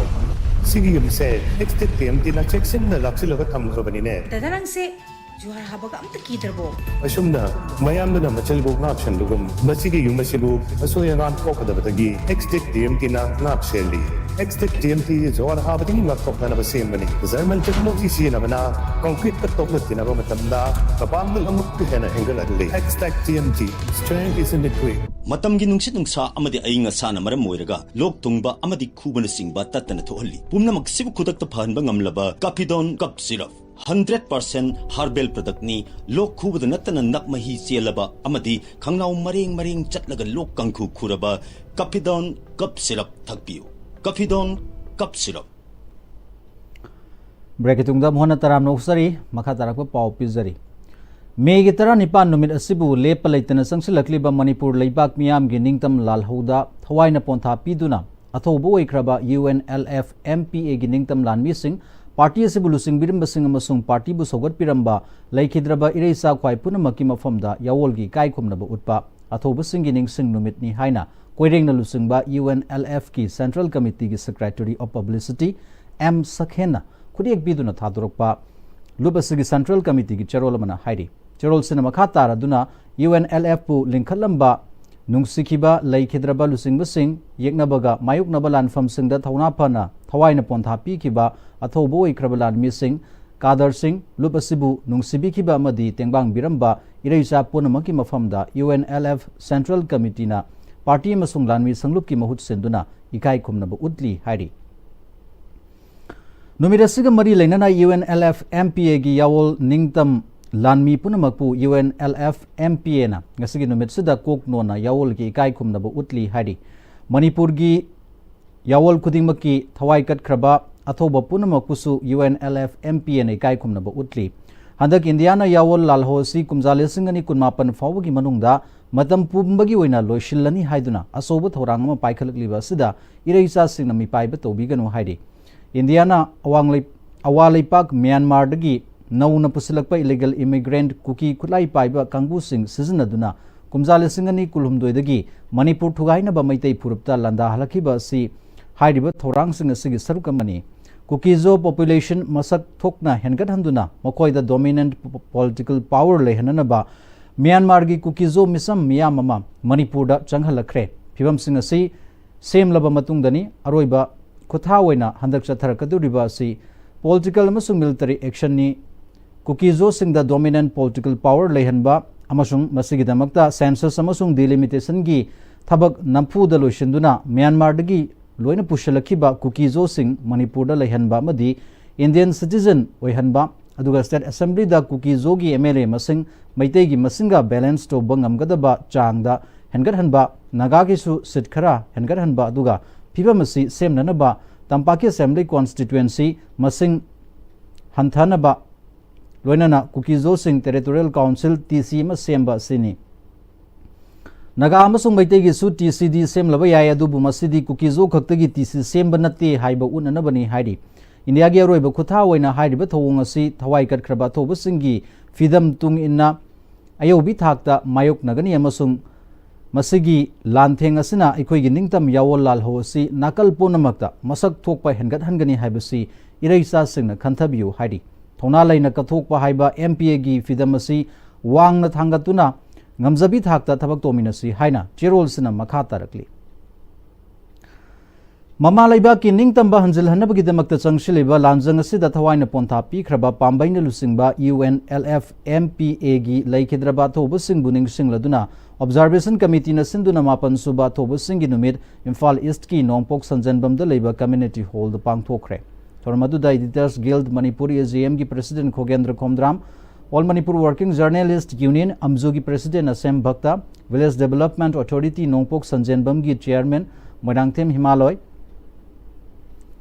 ꯁꯤꯒꯤ ꯌꯨꯝꯁꯦ ꯑꯦꯛꯁꯇꯦꯛ ꯇꯤ ꯑꯦꯝ ꯇꯤꯅ ꯆꯦꯛꯁꯤꯟꯅ ꯂꯥꯛꯁꯤꯜꯂꯒ ꯊꯝꯈ꯭ꯔꯕꯅꯤꯅꯦ꯫ ꯗꯥꯗꯥ, ꯅꯪꯁꯦ ꯖꯨꯍꯥꯔ ꯍꯥꯕꯒ ꯑꯝꯇ ꯀꯤꯗ꯭ꯔꯕꯣ? ꯑꯁꯨꯝꯅ ꯃꯌꯥꯝꯗꯨꯅ ꯃꯆꯜꯕꯨ ꯉꯥꯛꯁꯦꯟꯕꯒꯨꯝ, ꯃꯁꯤꯒꯤ ꯌꯨꯝ ꯑꯁꯤꯕꯨ ꯑꯁꯣꯏ ꯑꯉꯥꯝ ꯊꯣꯛꯀꯗꯕꯗꯒꯤ ꯑꯦꯛꯁꯇꯦꯛ ꯇꯤ ꯑꯦꯝ ꯇꯤꯅ ꯉꯥꯛꯁꯦꯜꯂꯤ꯫ ꯑꯦꯛꯁꯇꯦꯛ ꯇꯤ ꯑꯦꯝ ꯇꯤ ꯖꯨꯍꯥꯔ ꯍꯥꯕꯗꯒꯤ ꯉꯥꯛꯊꯣꯛꯅꯅꯕ ꯁꯦꯝꯕꯅꯤ꯫ ꯖꯔꯃꯟ ꯇꯦꯛꯅꯣꯂꯣꯖꯤ ꯁꯤꯖꯤꯟꯅꯕꯅ ꯀꯪꯀ꯭ꯔꯤꯠꯀ ꯇꯣꯛꯅ ꯇꯤꯟꯅꯕ ꯃꯇꯝꯗ ꯃꯄꯥꯡꯒꯜ ꯑꯃꯨꯛꯀ ꯍꯦꯟꯅ ꯍꯦꯟꯒꯠꯍꯜꯂꯤ꯫ Xtech T M T, strength is in the grit. ꯃꯇꯝꯒꯤ ꯅꯨꯡꯁꯤꯠ ꯅꯨꯡꯁꯥ ꯑꯃꯗꯤ ꯑꯏꯪ ꯑꯁꯥꯅ ꯃꯔꯝ ꯑꯣꯏꯔꯒ ꯂꯣꯛ ꯊꯨꯡꯕ ꯑꯃꯗꯤ ꯈꯨꯕꯅꯆꯤꯡꯕ ꯇꯠꯇꯅ ꯊꯣꯛꯍꯜꯂꯤ꯫ ꯄꯨꯝꯅꯃꯛꯁꯤꯕꯨ ꯈꯨꯗꯛꯇ ꯐꯍꯟꯕ ꯉꯝꯂꯕ Kafidon cough syrup. Hundred percent herbal ꯄ꯭ꯔꯗꯛꯅꯤ꯫ ꯂꯣꯛ ꯈꯨꯕꯗ ꯅꯠꯇꯅ ꯅꯞ ꯃꯍꯤ ꯆꯦꯜꯂꯕ ꯑꯃꯗꯤ ꯈꯪꯅꯥꯎ ꯃꯔꯦꯡ ꯃꯔꯦꯡ ꯆꯠꯂꯒ ꯂꯣꯛ ꯀꯥꯡꯈꯨ ꯈꯨꯔꯕ ꯀꯥꯐꯤꯗꯣꯟ ꯀꯞ ꯁꯤꯔꯞ ꯊꯛꯄꯤꯌꯨ꯫ ꯀꯥꯐꯤꯗꯣꯟ cough syrup. ꯕ꯭ꯔꯦꯛꯀꯤ ꯇꯨꯡꯗ ꯑꯃꯨꯛ ꯍꯟꯅ ꯇꯔꯥꯝꯅ ꯑꯣꯛꯆꯔꯤ꯫ ꯃꯈꯥ ꯇꯥꯔꯛꯄ ꯄꯥꯎ ꯄꯤꯖꯔꯤ꯫ ꯃꯦꯒꯤ ꯇꯔꯥꯅꯤꯄꯥꯟ ꯅꯨꯃꯤꯠ ꯑꯁꯤꯕꯨ ꯂꯦꯞꯄ ꯂꯩꯇꯅ ꯆꯪꯁꯤꯜꯂꯛꯂꯤꯕ ꯃꯅꯤꯄꯨꯔ ꯂꯩꯕꯥꯛ ꯃꯤꯌꯥꯝꯒꯤ ꯅꯤꯡꯇꯝ ꯂꯥꯜꯍꯧꯗ ꯊꯋꯥꯏꯅ ꯄꯣꯟꯊꯥ ꯄꯤꯗꯨꯅ ꯑꯊꯧꯕ ꯑꯣꯏꯈ꯭ꯔꯕ U N L F M P ꯑꯦꯒꯤ ꯅꯤꯡꯇꯝ ꯂꯥꯟꯃꯤꯁꯤꯡ, ꯄꯥꯔꯇꯤ ꯑꯁꯤꯕꯨ ꯂꯨꯆꯤꯡꯕꯤꯔꯝꯕꯁꯤꯡ ꯑꯃꯁꯨꯡ ꯄꯥꯔꯇꯤꯕꯨ ꯁꯧꯒꯠꯄꯤꯔꯝꯕ ꯂꯩꯈꯤꯗ꯭ꯔꯕ ꯏꯔꯩꯆꯥ ꯈ꯭ꯋꯥꯏ ꯄꯨꯝꯅꯃꯛꯀꯤ ꯃꯐꯝꯗ ꯌꯥꯑꯣꯜꯒꯤ ꯏꯀꯥꯏ ꯈꯨꯝꯅꯕ ꯎꯠꯄ ꯑꯊꯧꯕꯁꯤꯡꯒꯤ ꯅꯤꯡꯁꯤꯡ ꯅꯨꯃꯤꯠꯅꯤ ꯍꯥꯏꯅ ꯀꯣꯏꯔꯦꯡꯅ ꯂꯨꯆꯤꯡꯕ ꯌꯨ ꯑꯦꯟ ꯑꯦꯜ ꯑꯦꯐꯀꯤ ꯁꯦꯟꯇ꯭ꯔꯦꯜ ꯀꯃꯤꯇꯤꯒꯤ ꯁꯦꯀ꯭ꯔꯦꯇꯔꯤ ꯑꯣꯐ ꯄꯕ꯭ꯂꯤꯁꯤꯇꯤ ꯑꯦꯝ ꯁꯈꯦꯟꯅ ꯈꯨꯠꯌꯦꯛ ꯄꯤꯗꯨꯅ ꯊꯥꯗꯣꯔꯛꯄ ꯂꯨꯞ ꯑꯁꯤꯒꯤ ꯁꯦꯟꯇ꯭ꯔꯦꯜ ꯀꯃꯤꯇꯤꯒꯤ ꯆꯦꯔꯣꯜ ꯑꯃꯅ ꯍꯥꯏꯔꯤ꯫ ꯆꯦꯔꯣꯜꯁꯤꯅ ꯃꯈꯥ ꯇꯥꯔꯗꯨꯅ ꯌꯨ ꯑꯦꯟ ꯑꯦꯜ ꯑꯦꯐꯄꯨ ꯂꯤꯡꯈꯠꯂꯝꯕ ꯅꯨꯡꯁꯤꯈꯤꯕ ꯂꯩꯈꯤꯗ꯭ꯔꯕ ꯂꯨꯆꯤꯡꯕꯁꯤꯡ, ꯌꯦꯛꯅꯕꯒ ꯃꯥꯌꯣꯛꯅꯕ ꯂꯥꯟꯐꯝꯁꯤꯡꯗ ꯊꯧꯅꯥ ꯐꯅ ꯊꯋꯥꯏꯅ ꯄꯣꯟꯊꯥ ꯄꯤꯈꯤꯕ ꯑꯊꯧꯕ ꯑꯣꯏꯈ꯭ꯔꯕ ꯂꯥꯟꯃꯤꯁꯤꯡ, ꯀꯥꯗꯔꯁꯤꯡ, ꯂꯨꯞ ꯑꯁꯤꯕꯨ ꯅꯨꯡꯁꯤꯕꯤꯈꯤꯕ ꯑꯃꯗꯤ ꯇꯦꯡꯕꯥꯡꯕꯤꯔꯝꯕ ꯏꯔꯩꯆꯥ ꯄꯨꯝꯅꯃꯛꯀꯤ ꯃꯐꯝꯗ U N L F central ꯀꯃꯤꯇꯤꯅ ꯄꯥꯔꯇꯤ ꯑꯃꯁꯨꯡ ꯂꯥꯟꯃꯤ ꯁꯪꯂꯨꯞꯀꯤ ꯃꯍꯨꯠ ꯁꯤꯟꯗꯨꯅ ꯏꯀꯥꯏ ꯈꯨꯝꯅꯕ ꯎꯠꯂꯤ ꯍꯥꯏꯔꯤ꯫ ꯅꯨꯃꯤꯠ ꯑꯁꯤꯒ ꯃꯔꯤ ꯂꯩꯅꯅ U N L F M P ꯑꯦꯒꯤ ꯌꯥꯑꯣꯜ ꯅꯤꯡꯇꯝ ꯂꯥꯟꯃꯤ ꯄꯨꯝꯅꯃꯛꯄꯨ U N L F M P ꯑꯦꯅ ꯉꯁꯤꯒꯤ ꯅꯨꯃꯤꯠꯁꯤꯗ ꯀꯣꯛ ꯅꯣꯟꯅ ꯌꯥꯑꯣꯜꯒꯤ ꯏꯀꯥꯏ ꯈꯨꯝꯅꯕ ꯎꯠꯂꯤ ꯍꯥꯏꯔꯤ꯫ ꯃꯅꯤꯄꯨꯔꯒꯤ ꯌꯥꯑꯣꯜ ꯈꯨꯗꯤꯡꯃꯛꯀꯤ ꯊꯋꯥꯏ ꯀꯠꯈ꯭ꯔꯕ ꯑꯊꯧꯕ ꯄꯨꯝꯅꯃꯛꯄꯨꯁꯨ U N L F M P ꯑꯦꯅ ꯏꯀꯥꯏ ꯈꯨꯝꯅꯕ ꯎꯠꯂꯤ꯫ ꯍꯟꯗꯛ ꯏꯟꯗꯤꯌꯥꯅ ꯌꯥꯑꯣꯜ ꯂꯥꯜꯍꯧ ꯑꯁꯤ ꯀꯨꯝꯖꯥ ꯂꯤꯁꯤꯡ ꯑꯅꯤ ꯀꯨꯟꯃꯥꯄꯟ ꯐꯥꯎꯕꯒꯤ ꯃꯅꯨꯡꯗ ꯃꯇꯝ ꯄꯨꯝꯕꯒꯤ ꯑꯣꯏꯅ ꯂꯣꯏꯁꯤꯜꯂꯅꯤ ꯍꯥꯏꯗꯨꯅ ꯑꯆꯧꯕ ꯊꯧꯔꯥꯡ ꯑꯃ ꯄꯥꯏꯈꯠꯂꯛꯂꯤꯕ ꯑꯁꯤꯗ ꯏꯔꯩꯆꯥꯁꯤꯡꯅ ꯃꯤꯄꯥꯏꯕ ꯇꯧꯕꯤꯒꯅꯨ ꯍꯥꯏꯔꯤ꯫ ꯏꯟꯗꯤꯌꯥꯅ ꯑꯋꯥꯡ ꯂꯩ-, ꯑꯋꯥ ꯂꯩꯄꯥꯛ ꯃ꯭ꯌꯥꯟꯃꯥꯔꯗꯒꯤ ꯅꯧꯅ ꯄꯨꯁꯤꯜꯂꯛꯄ illegal immigrant ꯀꯨꯀꯤ ꯈꯨꯠꯂꯥꯏ ꯄꯥꯏꯕ ꯀꯥꯡꯕꯨꯁꯤꯡ ꯁꯤꯖꯤꯟꯅꯗꯨꯅ ꯀꯨꯝꯖꯥ ꯂꯤꯁꯤꯡ ꯑꯅꯤ ꯀꯨꯟꯍꯨꯝꯗꯣꯏꯗꯒꯤ ꯃꯅꯤꯄꯨꯔ ꯊꯨꯒꯥꯏꯅꯕ ꯃꯩꯇꯩ ꯐꯨꯔꯨꯞꯇ ꯂꯥꯟꯗꯥꯍꯜꯂꯛꯈꯤꯕ ꯑꯁꯤ ꯍꯥꯏꯔꯤꯕ ꯊꯧꯔꯥꯡꯁꯤꯡ ꯑꯁꯤꯒꯤ ꯁꯔꯨꯛ ꯑꯃꯅꯤ꯫ ꯀꯨꯀꯤꯖꯣ population ꯃꯁꯛ ꯊꯣꯛꯅ ꯍꯦꯟꯒꯠꯍꯟꯗꯨꯅ ꯃꯈꯣꯏꯗ dominant political power ꯂꯩꯍꯟꯅꯅꯕ ꯃ꯭ꯌꯥꯟꯃꯥꯔꯒꯤ ꯀꯨꯀꯤꯖꯣ ꯃꯤꯆꯝ ꯃꯤꯌꯥꯝ ꯑꯃ ꯃꯅꯤꯄꯨꯔꯗ ꯆꯪꯍꯜꯂꯛꯈ꯭ꯔꯦ꯫ ꯐꯤꯕꯝꯁꯤꯡ ꯑꯁꯤ ꯁꯦꯝꯂꯕ ꯃꯇꯨꯡꯗꯅꯤ ꯑꯔꯣꯏꯕ ꯈꯨꯠꯊꯥ ꯑꯣꯏꯅ ꯍꯟꯗꯛ ꯆꯠꯊꯔꯛꯀꯗꯧꯔꯤꯕ ꯑꯁꯤ political ꯑꯃꯁꯨꯡ military actionꯅꯤ꯫ ꯀꯨꯀꯤꯖꯣꯁꯤꯡꯗ dominant political power ꯂꯩꯍꯟꯕ ꯑꯃꯁꯨꯡ ꯃꯁꯤꯒꯤꯗꯃꯛꯇ census ꯑꯃꯁꯨꯡ delimitationꯒꯤ ꯊꯕꯛ ꯅꯝꯐꯨꯗ ꯂꯣꯏꯁꯤꯟꯗꯨꯅ ꯃ꯭ꯌꯥꯟꯃꯥꯔꯗꯒꯤ ꯂꯣꯏꯅ ꯄꯨꯁꯤꯜꯂꯛꯈꯤꯕ ꯀꯨꯀꯤꯖꯣꯁꯤꯡ ꯃꯅꯤꯄꯨꯔꯗ ꯂꯩꯍꯟꯕ ꯑꯃꯗꯤ Indian citizen ꯑꯣꯏꯍꯟꯕ, ꯑꯗꯨꯒ state assemblyꯗ ꯀꯨꯀꯤꯖꯣꯒꯤ MLA ꯃꯁꯤꯡ ꯃꯩꯇꯩꯒꯤ ꯃꯁꯤꯡꯒ balance ꯇꯧꯕ ꯉꯝꯒꯗꯕ ꯆꯥꯡꯗ ꯍꯦꯟꯒꯠꯍꯟꯕ, ꯅꯥꯒꯥꯒꯤꯁꯨ seat ꯈꯔ ꯍꯦꯟꯒꯠꯍꯟꯕ, ꯑꯗꯨꯒ ꯐꯤꯕꯝ ꯑꯁꯤ ꯁꯦꯝꯅꯅꯕ ꯇꯝꯄꯥꯛꯀꯤ assembly constituency ꯃꯁꯤꯡ ꯍꯟꯊꯅꯕ, ꯂꯣꯏꯅꯅ ꯀꯨꯀꯤꯖꯣꯁꯤꯡ territorial council, TC, ꯑꯃ ꯁꯦꯝꯕ ꯑꯁꯤꯅꯤ꯫ ꯅꯥꯒꯥ ꯑꯃꯁꯨꯡ ꯃꯩꯇꯩꯒꯤꯁꯨ TCꯗꯤ ꯁꯦꯝꯂꯕ ꯌꯥꯏ, ꯑꯗꯨꯕꯨ ꯃꯁꯤꯗꯤ ꯀꯨꯀꯤꯖꯣ ꯈꯛꯇꯒꯤ TC ꯁꯦꯝꯕ ꯅꯠꯇꯦ ꯍꯥꯏꯕ ꯎꯠꯅꯅꯕꯅꯤ ꯍꯥꯏꯔꯤ꯫ ꯏꯟꯗꯤꯌꯥꯒꯤ ꯑꯔꯣꯏꯕ ꯈꯨꯠꯊꯥ ꯑꯣꯏꯅ ꯍꯥꯏꯔꯤꯕ ꯊꯧꯑꯣꯡ ꯑꯁꯤ ꯊꯋꯥꯏ ꯀꯠꯈ꯭ꯔꯕ ꯑꯊꯧꯕꯁꯤꯡꯒꯤ ꯐꯤꯗꯝ ꯇꯨꯡ ꯏꯟꯅ ꯑꯌꯧꯕꯤ ꯊꯥꯛꯇ ꯃꯥꯌꯣꯛꯅꯒꯅꯤ ꯑꯃꯁꯨꯡ ꯃꯁꯤꯒꯤ ꯂꯥꯟꯊꯦꯡ ꯑꯁꯤꯅ ꯑꯩꯈꯣꯏꯒꯤ ꯅꯤꯡꯇꯝ ꯌꯥꯑꯣꯜ ꯂꯥꯜꯍꯧ ꯑꯁꯤ ꯅꯥꯀꯜ ꯄꯨꯝꯅꯃꯛꯇ ꯃꯁꯛ ꯊꯣꯛꯄ ꯍꯦꯟꯒꯠꯍꯟꯒꯅꯤ ꯍꯥꯏꯕꯁꯤ ꯏꯔꯩꯆꯥꯁꯤꯡꯅ ꯈꯟꯊꯕꯤꯌꯨ ꯍꯥꯏꯔꯤ꯫ ꯊꯧꯅꯥ ꯂꯩꯅ ꯀꯠꯊꯣꯛꯄ ꯍꯥꯏꯕ MPAꯒꯤ ꯐꯤꯗꯝ ꯑꯁꯤ ꯋꯥꯡꯅ ꯊꯥꯡꯒꯠꯇꯨꯅ ꯉꯝꯖꯕꯤ ꯊꯥꯛꯇ ꯊꯕꯛ ꯇꯧꯃꯤꯟꯅꯁꯤ ꯍꯥꯏꯅ ꯆꯦꯔꯣꯜꯁꯤꯅ ꯃꯈꯥ ꯇꯥꯔꯛꯂꯤ꯫ ꯃꯃꯥ ꯂꯩꯕꯥꯛꯀꯤ ꯅꯤꯡꯇꯝꯕ ꯍꯟꯖꯤꯜꯍꯟꯅꯕꯒꯤꯗꯃꯛꯇ ꯆꯪꯁꯤꯜꯂꯤꯕ ꯂꯥꯟꯖꯪ ꯑꯁꯤꯗ ꯊꯋꯥꯏꯅ ꯄꯣꯟꯊꯥ ꯄꯤꯈ꯭ꯔꯕ ꯄꯥꯝꯕꯩꯅ ꯂꯨꯆꯤꯡꯕ UNLF MPAꯒꯤ ꯂꯩꯈꯤꯗ꯭ꯔꯕ ꯑꯊꯧꯕꯁꯤꯡꯕꯨ ꯅꯤꯡꯁꯤꯡꯂꯗꯨꯅ Observation Committeeꯅ ꯁꯤꯟꯗꯨꯅ ꯃꯥꯄꯟ ꯁꯨꯕ ꯑꯊꯧꯕꯁꯤꯡꯒꯤ ꯅꯨꯃꯤꯠ ꯏꯝꯐꯥꯜ Eastꯀꯤ ꯅꯣꯡꯄꯣꯛ ꯁꯟꯖꯦꯟꯕꯝꯗ ꯂꯩꯕ Community Hallꯗ ꯄꯥꯡꯊꯣꯛꯈ꯭ꯔꯦ꯫ ꯊꯧꯔꯝ ꯑꯗꯨꯗ Editors Guild Manipur, AJMꯒꯤ President ꯈꯣꯒꯦꯟꯗ꯭ꯔ Khomdram, All Manipur Working Journalist Union, ꯑꯝꯖꯨꯒꯤ President ꯑꯁꯦꯝ ꯚꯛꯇ, Village Development Authority ꯅꯣꯡꯄꯣꯛ ꯁꯟꯖꯦꯟꯕꯝꯒꯤ Chairman Moirangthem ꯍꯤꯃꯥꯂꯣꯏ,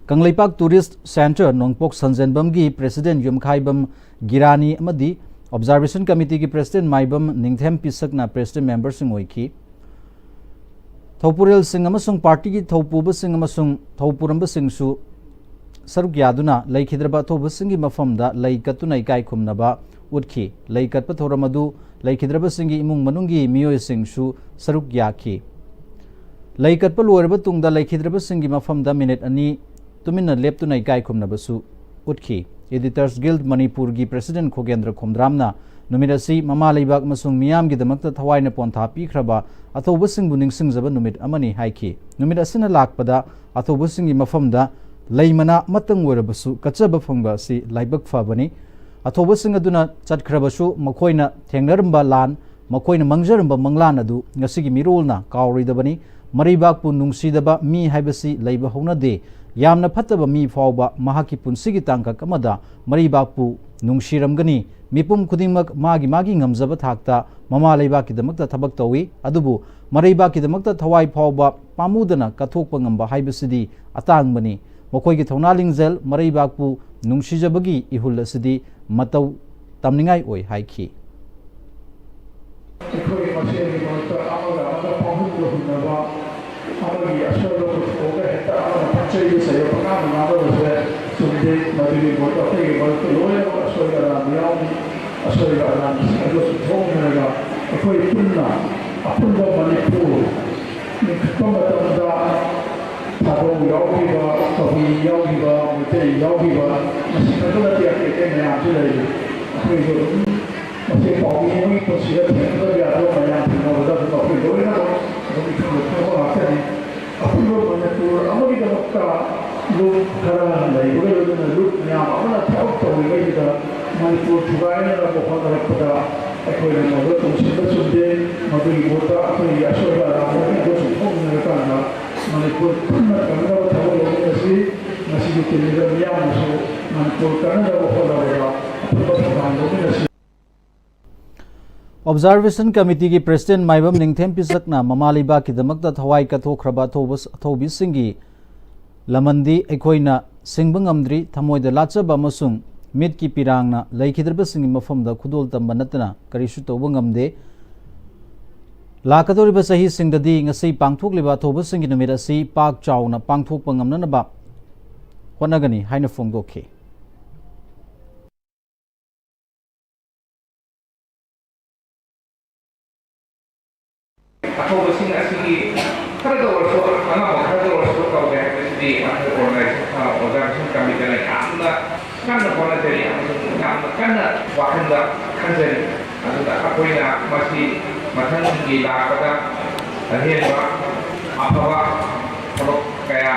Kangleipak Tourist Centre ꯅꯣꯡꯄꯣꯛ ꯁꯟꯖꯦꯟꯕꯝꯒꯤ President ꯌꯨꯝꯈꯥꯏꯕꯝ ꯒꯤꯔꯥꯅꯤ ꯑꯃꯗꯤ Observation Committeeꯒꯤ President ꯃꯥꯏꯕꯝ ꯅꯤꯡꯊꯦꯝ ꯄꯤꯁꯛꯅ President memberꯁꯤꯡ ꯑꯣꯏꯈꯤ꯫ ꯊꯧꯄꯨꯔꯦꯜꯁꯤꯡ ꯑꯃꯁꯨꯡ partyꯒꯤ ꯊꯧꯄꯨꯕꯁꯤꯡ ꯑꯃꯁꯨꯡ ꯊꯧꯄꯨꯔꯝꯕꯁꯤꯡꯁꯨ ꯁꯔꯨꯛ ꯌꯥꯗꯨꯅ ꯂꯩꯈꯤꯗ꯭ꯔꯕ ꯑꯊꯧꯕꯁꯤꯡꯒꯤ ꯃꯐꯝꯗ ꯂꯩ ꯀꯠꯇꯨꯅ ꯏꯀꯥꯏ ꯈꯨꯝꯅꯕ ꯎꯠꯈꯤ꯫ ꯂꯩ ꯀꯠꯄ ꯊꯧꯔꯝ ꯑꯗꯨ ꯂꯩꯈꯤꯗ꯭ꯔꯕꯁꯤꯡꯒꯤ ꯏꯃꯨꯡ ꯃꯅꯨꯡꯒꯤ ꯃꯤꯑꯣꯏꯁꯤꯡꯁꯨ ꯁꯔꯨꯛ ꯌꯥꯈꯤ꯫ ꯂꯩ ꯀꯠꯄ ꯂꯣꯏꯔꯕ ꯇꯨꯡꯗ ꯂꯩꯈꯤꯗ꯭ꯔꯕꯁꯤꯡꯒꯤ ꯃꯐꯝꯗ minute ꯑꯅꯤ ꯇꯨꯃꯤꯟꯅ ꯂꯦꯞꯇꯨꯅ ꯏꯀꯥꯏ ꯈꯨꯝꯅꯕꯁꯨ ꯎꯠꯈꯤ꯫ Editors Guild ꯃꯅꯤꯄꯨꯔꯒꯤ President ꯈꯣꯒꯦꯟꯗ꯭ꯔ ꯈꯣꯝꯗ꯭ꯔꯥꯝꯅ ꯅꯨꯃꯤꯠ ꯑꯁꯤ ꯃꯃꯥ ꯂꯩꯕꯥꯛ ꯑꯃꯁꯨꯡ ꯃꯤꯌꯥꯝꯒꯤꯗꯃꯛꯇ ꯊꯋꯥꯏꯅ ꯄꯣꯟꯊꯥ ꯄꯤꯈ꯭ꯔꯕ ꯑꯊꯧꯕꯁꯤꯡꯕꯨ ꯅꯤꯡꯁꯤꯡꯖꯕ ꯅꯨꯃꯤꯠ ꯑꯃꯅꯤ ꯍꯥꯏꯈꯤ꯫ ꯅꯨꯃꯤꯠ ꯑꯁꯤꯅ ꯂꯥꯛꯄꯗ ꯑꯊꯧꯕꯁꯤꯡꯒꯤ ꯃꯐꯝꯗ ꯂꯩ ꯃꯅꯥ ꯑꯃꯇꯪ ꯑꯣꯏꯔꯕꯁꯨ ꯀꯠꯆꯕ ꯐꯪꯕ ꯑꯁꯤ ꯂꯥꯏꯕꯛ ꯐꯕꯅꯤ꯫ ꯑꯊꯧꯕꯁꯤꯡ ꯑꯗꯨꯅ ꯆꯠꯈ꯭ꯔꯕꯁꯨ ꯃꯈꯣꯏꯅ ꯊꯦꯡꯅꯔꯝꯕ ꯂꯥꯟ, ꯃꯈꯣꯏꯅ ꯃꯥꯡꯖꯔꯝꯕ ꯃꯪꯂꯥꯟ ꯑꯗꯨ ꯉꯁꯤꯒꯤ ꯃꯤꯔꯣꯜꯅ ꯀꯥꯎꯔꯣꯏꯗꯕꯅꯤ꯫ ꯃꯔꯩꯕꯥꯛꯄꯨ ꯅꯨꯡꯁꯤꯗꯕ ꯃꯤ ꯍꯥꯏꯕꯁꯤ ꯂꯩꯕ ꯍꯧꯅꯗꯦ꯫ ꯌꯥꯝꯅ ꯐꯠꯇꯕ ꯃꯤ ꯐꯥꯎꯕ ꯃꯍꯥꯛꯀꯤ ꯄꯨꯟꯁꯤꯒꯤ ꯇꯥꯡꯀꯛ ꯑꯃꯗ ꯃꯔꯩꯕꯥꯛꯄꯨ ꯅꯨꯡꯁꯤꯔꯝꯒꯅꯤ꯫ ꯃꯤꯄꯨꯝ ꯈꯨꯗꯤꯡꯃꯛ ꯃꯥꯒꯤ ꯃꯥꯒꯤ ꯉꯝꯖꯕ ꯊꯥꯛꯇ ꯃꯃꯥ ꯂꯩꯕꯥꯛꯀꯤꯗꯃꯛꯇ ꯊꯕꯛ ꯇꯧꯏ, ꯑꯗꯨꯕꯨ ꯃꯔꯩꯕꯥꯛꯀꯤꯗꯃꯛꯇ ꯊꯋꯥꯏ ꯐꯥꯎꯕ ꯄꯥꯝꯃꯨꯗꯅ ꯀꯠꯊꯣꯛꯄ ꯉꯝꯕ ꯍꯥꯏꯕꯁꯤꯗꯤ ꯑꯇꯥꯡꯕꯅꯤ꯫ ꯃꯈꯣꯏꯒꯤ ꯊꯧꯅꯥ ꯂꯤꯡꯖꯦꯜ, ꯃꯔꯩꯕꯥꯛꯄꯨ ꯅꯨꯡꯁꯤꯖꯕꯒꯤ ꯏꯍꯨꯜ ꯑꯁꯤꯗꯤ ꯃꯇꯧ ꯇꯝꯅꯤꯡꯉꯥꯏ ꯑꯣꯏ ꯍꯥꯏꯈꯤ꯫ ꯑꯩꯈꯣꯏ ꯃꯁꯦꯜꯒꯤ ꯃꯔꯛꯇ ꯑꯃꯒ ꯑꯃꯒ ꯄꯥꯡꯍꯟꯕ ꯍꯨꯟꯅꯕ, ꯑꯃꯒꯤ ꯑꯁꯣꯏꯕ ꯄꯨꯊꯣꯛꯑꯒ ꯍꯦꯛꯇ ꯑꯃꯅ ꯄꯪꯆꯩꯗ ꯆꯩꯕ, ꯄꯪꯉꯥꯡꯗ ꯉꯥꯡꯅꯕꯁꯦ ꯆꯨꯝꯗꯦ꯫ ꯃꯗꯨꯒꯤ ꯃꯍꯨꯠꯇ ꯑꯩꯈꯣꯏꯒꯤ ꯃꯔꯛꯇ ꯂꯣꯏꯅꯃꯛ ꯑꯁꯣꯏ ꯑꯔꯥꯟꯕ ꯌꯥꯎꯏ꯫ ꯑꯁꯣꯏꯕ ꯑꯔꯥꯟꯕꯁꯤꯡ ꯑꯗꯨ ꯆꯨꯝꯊꯣꯛꯃꯤꯟꯅꯔꯒ ꯑꯩꯈꯣꯏ ꯄꯨꯟꯅ ꯑꯄꯨꯟꯕ ꯃꯅꯤꯄꯨꯔ ꯂꯤꯡꯈꯠꯄ ꯃꯇꯝꯗ ꯊꯥꯗꯧ ꯌꯥꯎꯈꯤꯕ, ꯀꯕꯨꯏ ꯌꯥꯎꯈꯤꯕ, ꯃꯩꯇꯩ ꯌꯥꯎꯈꯤꯕ, ꯃꯁꯤ ꯈꯛꯇ ꯅꯠꯇꯦ, ꯑꯇꯩ ꯑꯇꯩ ꯃꯌꯥꯝꯁꯨ ꯂꯩꯔꯤ꯫ ꯑꯩꯈꯣꯏꯁꯨ ꯑꯗꯨꯝ ꯃꯁꯤ ꯄꯥꯎꯃꯤ ꯑꯃꯒꯤ ꯄꯨꯟꯁꯤꯗ ꯊꯦꯡꯅꯗꯕ ꯌꯥꯗꯕ ꯃꯌꯥꯝ ꯊꯦꯡꯅꯕꯗ ꯑꯗꯨꯝ ꯑꯩꯈꯣꯏ ꯂꯣꯏꯅꯃꯛ ꯑꯗꯨꯝ ꯏꯊꯤꯜ ꯂꯧꯅꯕ ꯉꯥꯛꯇꯅꯤ꯫ ꯑꯄꯨꯟꯕ ꯃꯅꯤꯄꯨꯔ ꯑꯃꯒꯤꯗꯃꯛꯇ ꯂꯨꯞ ꯈꯔ ꯂꯩꯕꯒ ꯂꯣꯏꯅꯅ ꯂꯨꯞ ꯃꯌꯥꯝ ꯑꯃꯅ ꯊꯕꯛ ꯇꯧꯔꯤꯉꯩꯁꯤꯗ ꯃꯅꯤꯄꯨꯔ ꯊꯨꯒꯥꯏꯅꯅꯕ ꯍꯣꯠꯅꯔꯛꯄꯗ ꯑꯩꯈꯣꯏꯅ ꯃꯗꯨ ꯇꯨꯡꯁꯤꯟꯕ ꯆꯨꯝꯗꯦ꯫ ꯃꯗꯨꯒꯤ ꯃꯍꯨꯠꯇ ꯑꯩꯈꯣꯏꯒꯤ ꯑꯁꯣꯏꯕ ꯑꯔꯥꯟꯕ ꯑꯗꯨ ꯆꯨꯝꯊꯣꯛꯃꯤꯟꯅꯔꯀꯥꯟꯗ ꯃꯅꯤꯄꯨꯔ ꯄꯨꯟꯅ ꯀꯟꯅꯕ ꯊꯕꯛ ꯂꯧꯃꯤꯟꯅꯁꯤ꯫ ꯃꯁꯤꯒꯤ ꯇꯤꯜꯂꯤꯕ ꯃꯤꯌꯥꯝꯅꯁꯨ ꯃꯅꯤꯄꯨꯔ ꯀꯟꯅꯅꯕ ꯍꯣꯠꯅꯕꯗ ꯑꯐꯕ ꯊꯧꯗꯥꯡ ꯂꯧꯃꯤꯟꯅꯁꯤ꯫ Observation Committeeꯒꯤ President ꯃꯥꯏꯕꯝ ꯅꯤꯡꯊꯦꯝ ꯄꯤꯁꯛꯅ ꯃꯃꯥ ꯂꯩꯕꯥꯛꯀꯤꯗꯃꯛꯇ ꯊꯋꯥꯏ ꯀꯠꯊꯣꯛꯈ꯭ꯔꯕ ꯑꯊꯧꯕ-, ꯑꯊꯧꯕꯤꯁꯤꯡꯒꯤ ꯂꯃꯟꯗꯤ ꯑꯩꯈꯣꯏꯅ ꯁꯤꯡꯕ ꯉꯝꯗ꯭ꯔꯤ꯫ ꯊꯃꯣꯏꯗ ꯂꯥꯠꯆꯕ ꯑꯃꯁꯨꯡ ꯃꯤꯠꯀꯤ ꯄꯤꯔꯥꯡꯅ ꯂꯩꯈꯤꯗ꯭ꯔꯕꯁꯤꯡꯒꯤ ꯃꯐꯝꯗ ꯈꯨꯗꯣꯜ ꯇꯝꯕ ꯅꯠꯇꯅ ꯀꯔꯤꯁꯨ ꯇꯧꯕ ꯉꯝꯗꯦ꯫ ꯂꯥꯛꯀꯗꯧꯔꯤꯕ ꯆꯍꯤꯁꯤꯡꯗꯗꯤ ꯉꯁꯤ ꯄꯥꯡꯊꯣꯛꯂꯤꯕ ꯑꯊꯧꯕꯁꯤꯡꯒꯤ ꯅꯨꯃꯤꯠ ꯑꯁꯤ ꯄꯥꯛ ꯆꯥꯎꯅ ꯄꯥꯡꯊꯣꯛꯄ ꯉꯝꯅꯅꯕ ꯍꯣꯠꯅꯒꯅꯤ ꯍꯥꯏꯅ ꯐꯣꯡꯗꯣꯛꯈꯤ꯫ ꯑꯊꯧꯕꯁꯤꯡ ꯑꯁꯤꯒꯤ ꯈꯔꯗ ꯑꯣꯏꯔꯁꯨ, ꯑꯉꯝꯕ ꯈꯔꯗ ꯑꯣꯏꯔꯁꯨ ꯇꯧꯒꯦ ꯍꯥꯏꯕꯁꯤꯗꯤ ꯑꯩꯈꯣꯏ ꯑꯣꯔꯒꯅꯥꯏꯖꯦꯁꯟ, ꯑ, ꯑꯣꯔꯒꯅꯥꯏꯖꯦꯁꯟ ꯀꯃꯤꯇꯤꯅ ꯌꯥꯝꯅ ꯀꯟꯅ ꯍꯣꯠꯅꯖꯔꯤ ꯑꯃꯁꯨꯡ ꯌꯥꯝꯅ ꯀꯟꯅ ꯋꯥꯈꯜꯗ ꯈꯟꯖꯔꯤ꯫ ꯑꯗꯨꯅ ꯑꯩꯈꯣꯏꯅ ꯃꯁꯤ ꯃꯊꯪꯒꯤ ꯂꯥꯛꯄꯗ ꯑꯍꯦꯟꯕ ꯑꯐꯕ ꯊꯕꯛ ꯀꯌꯥ,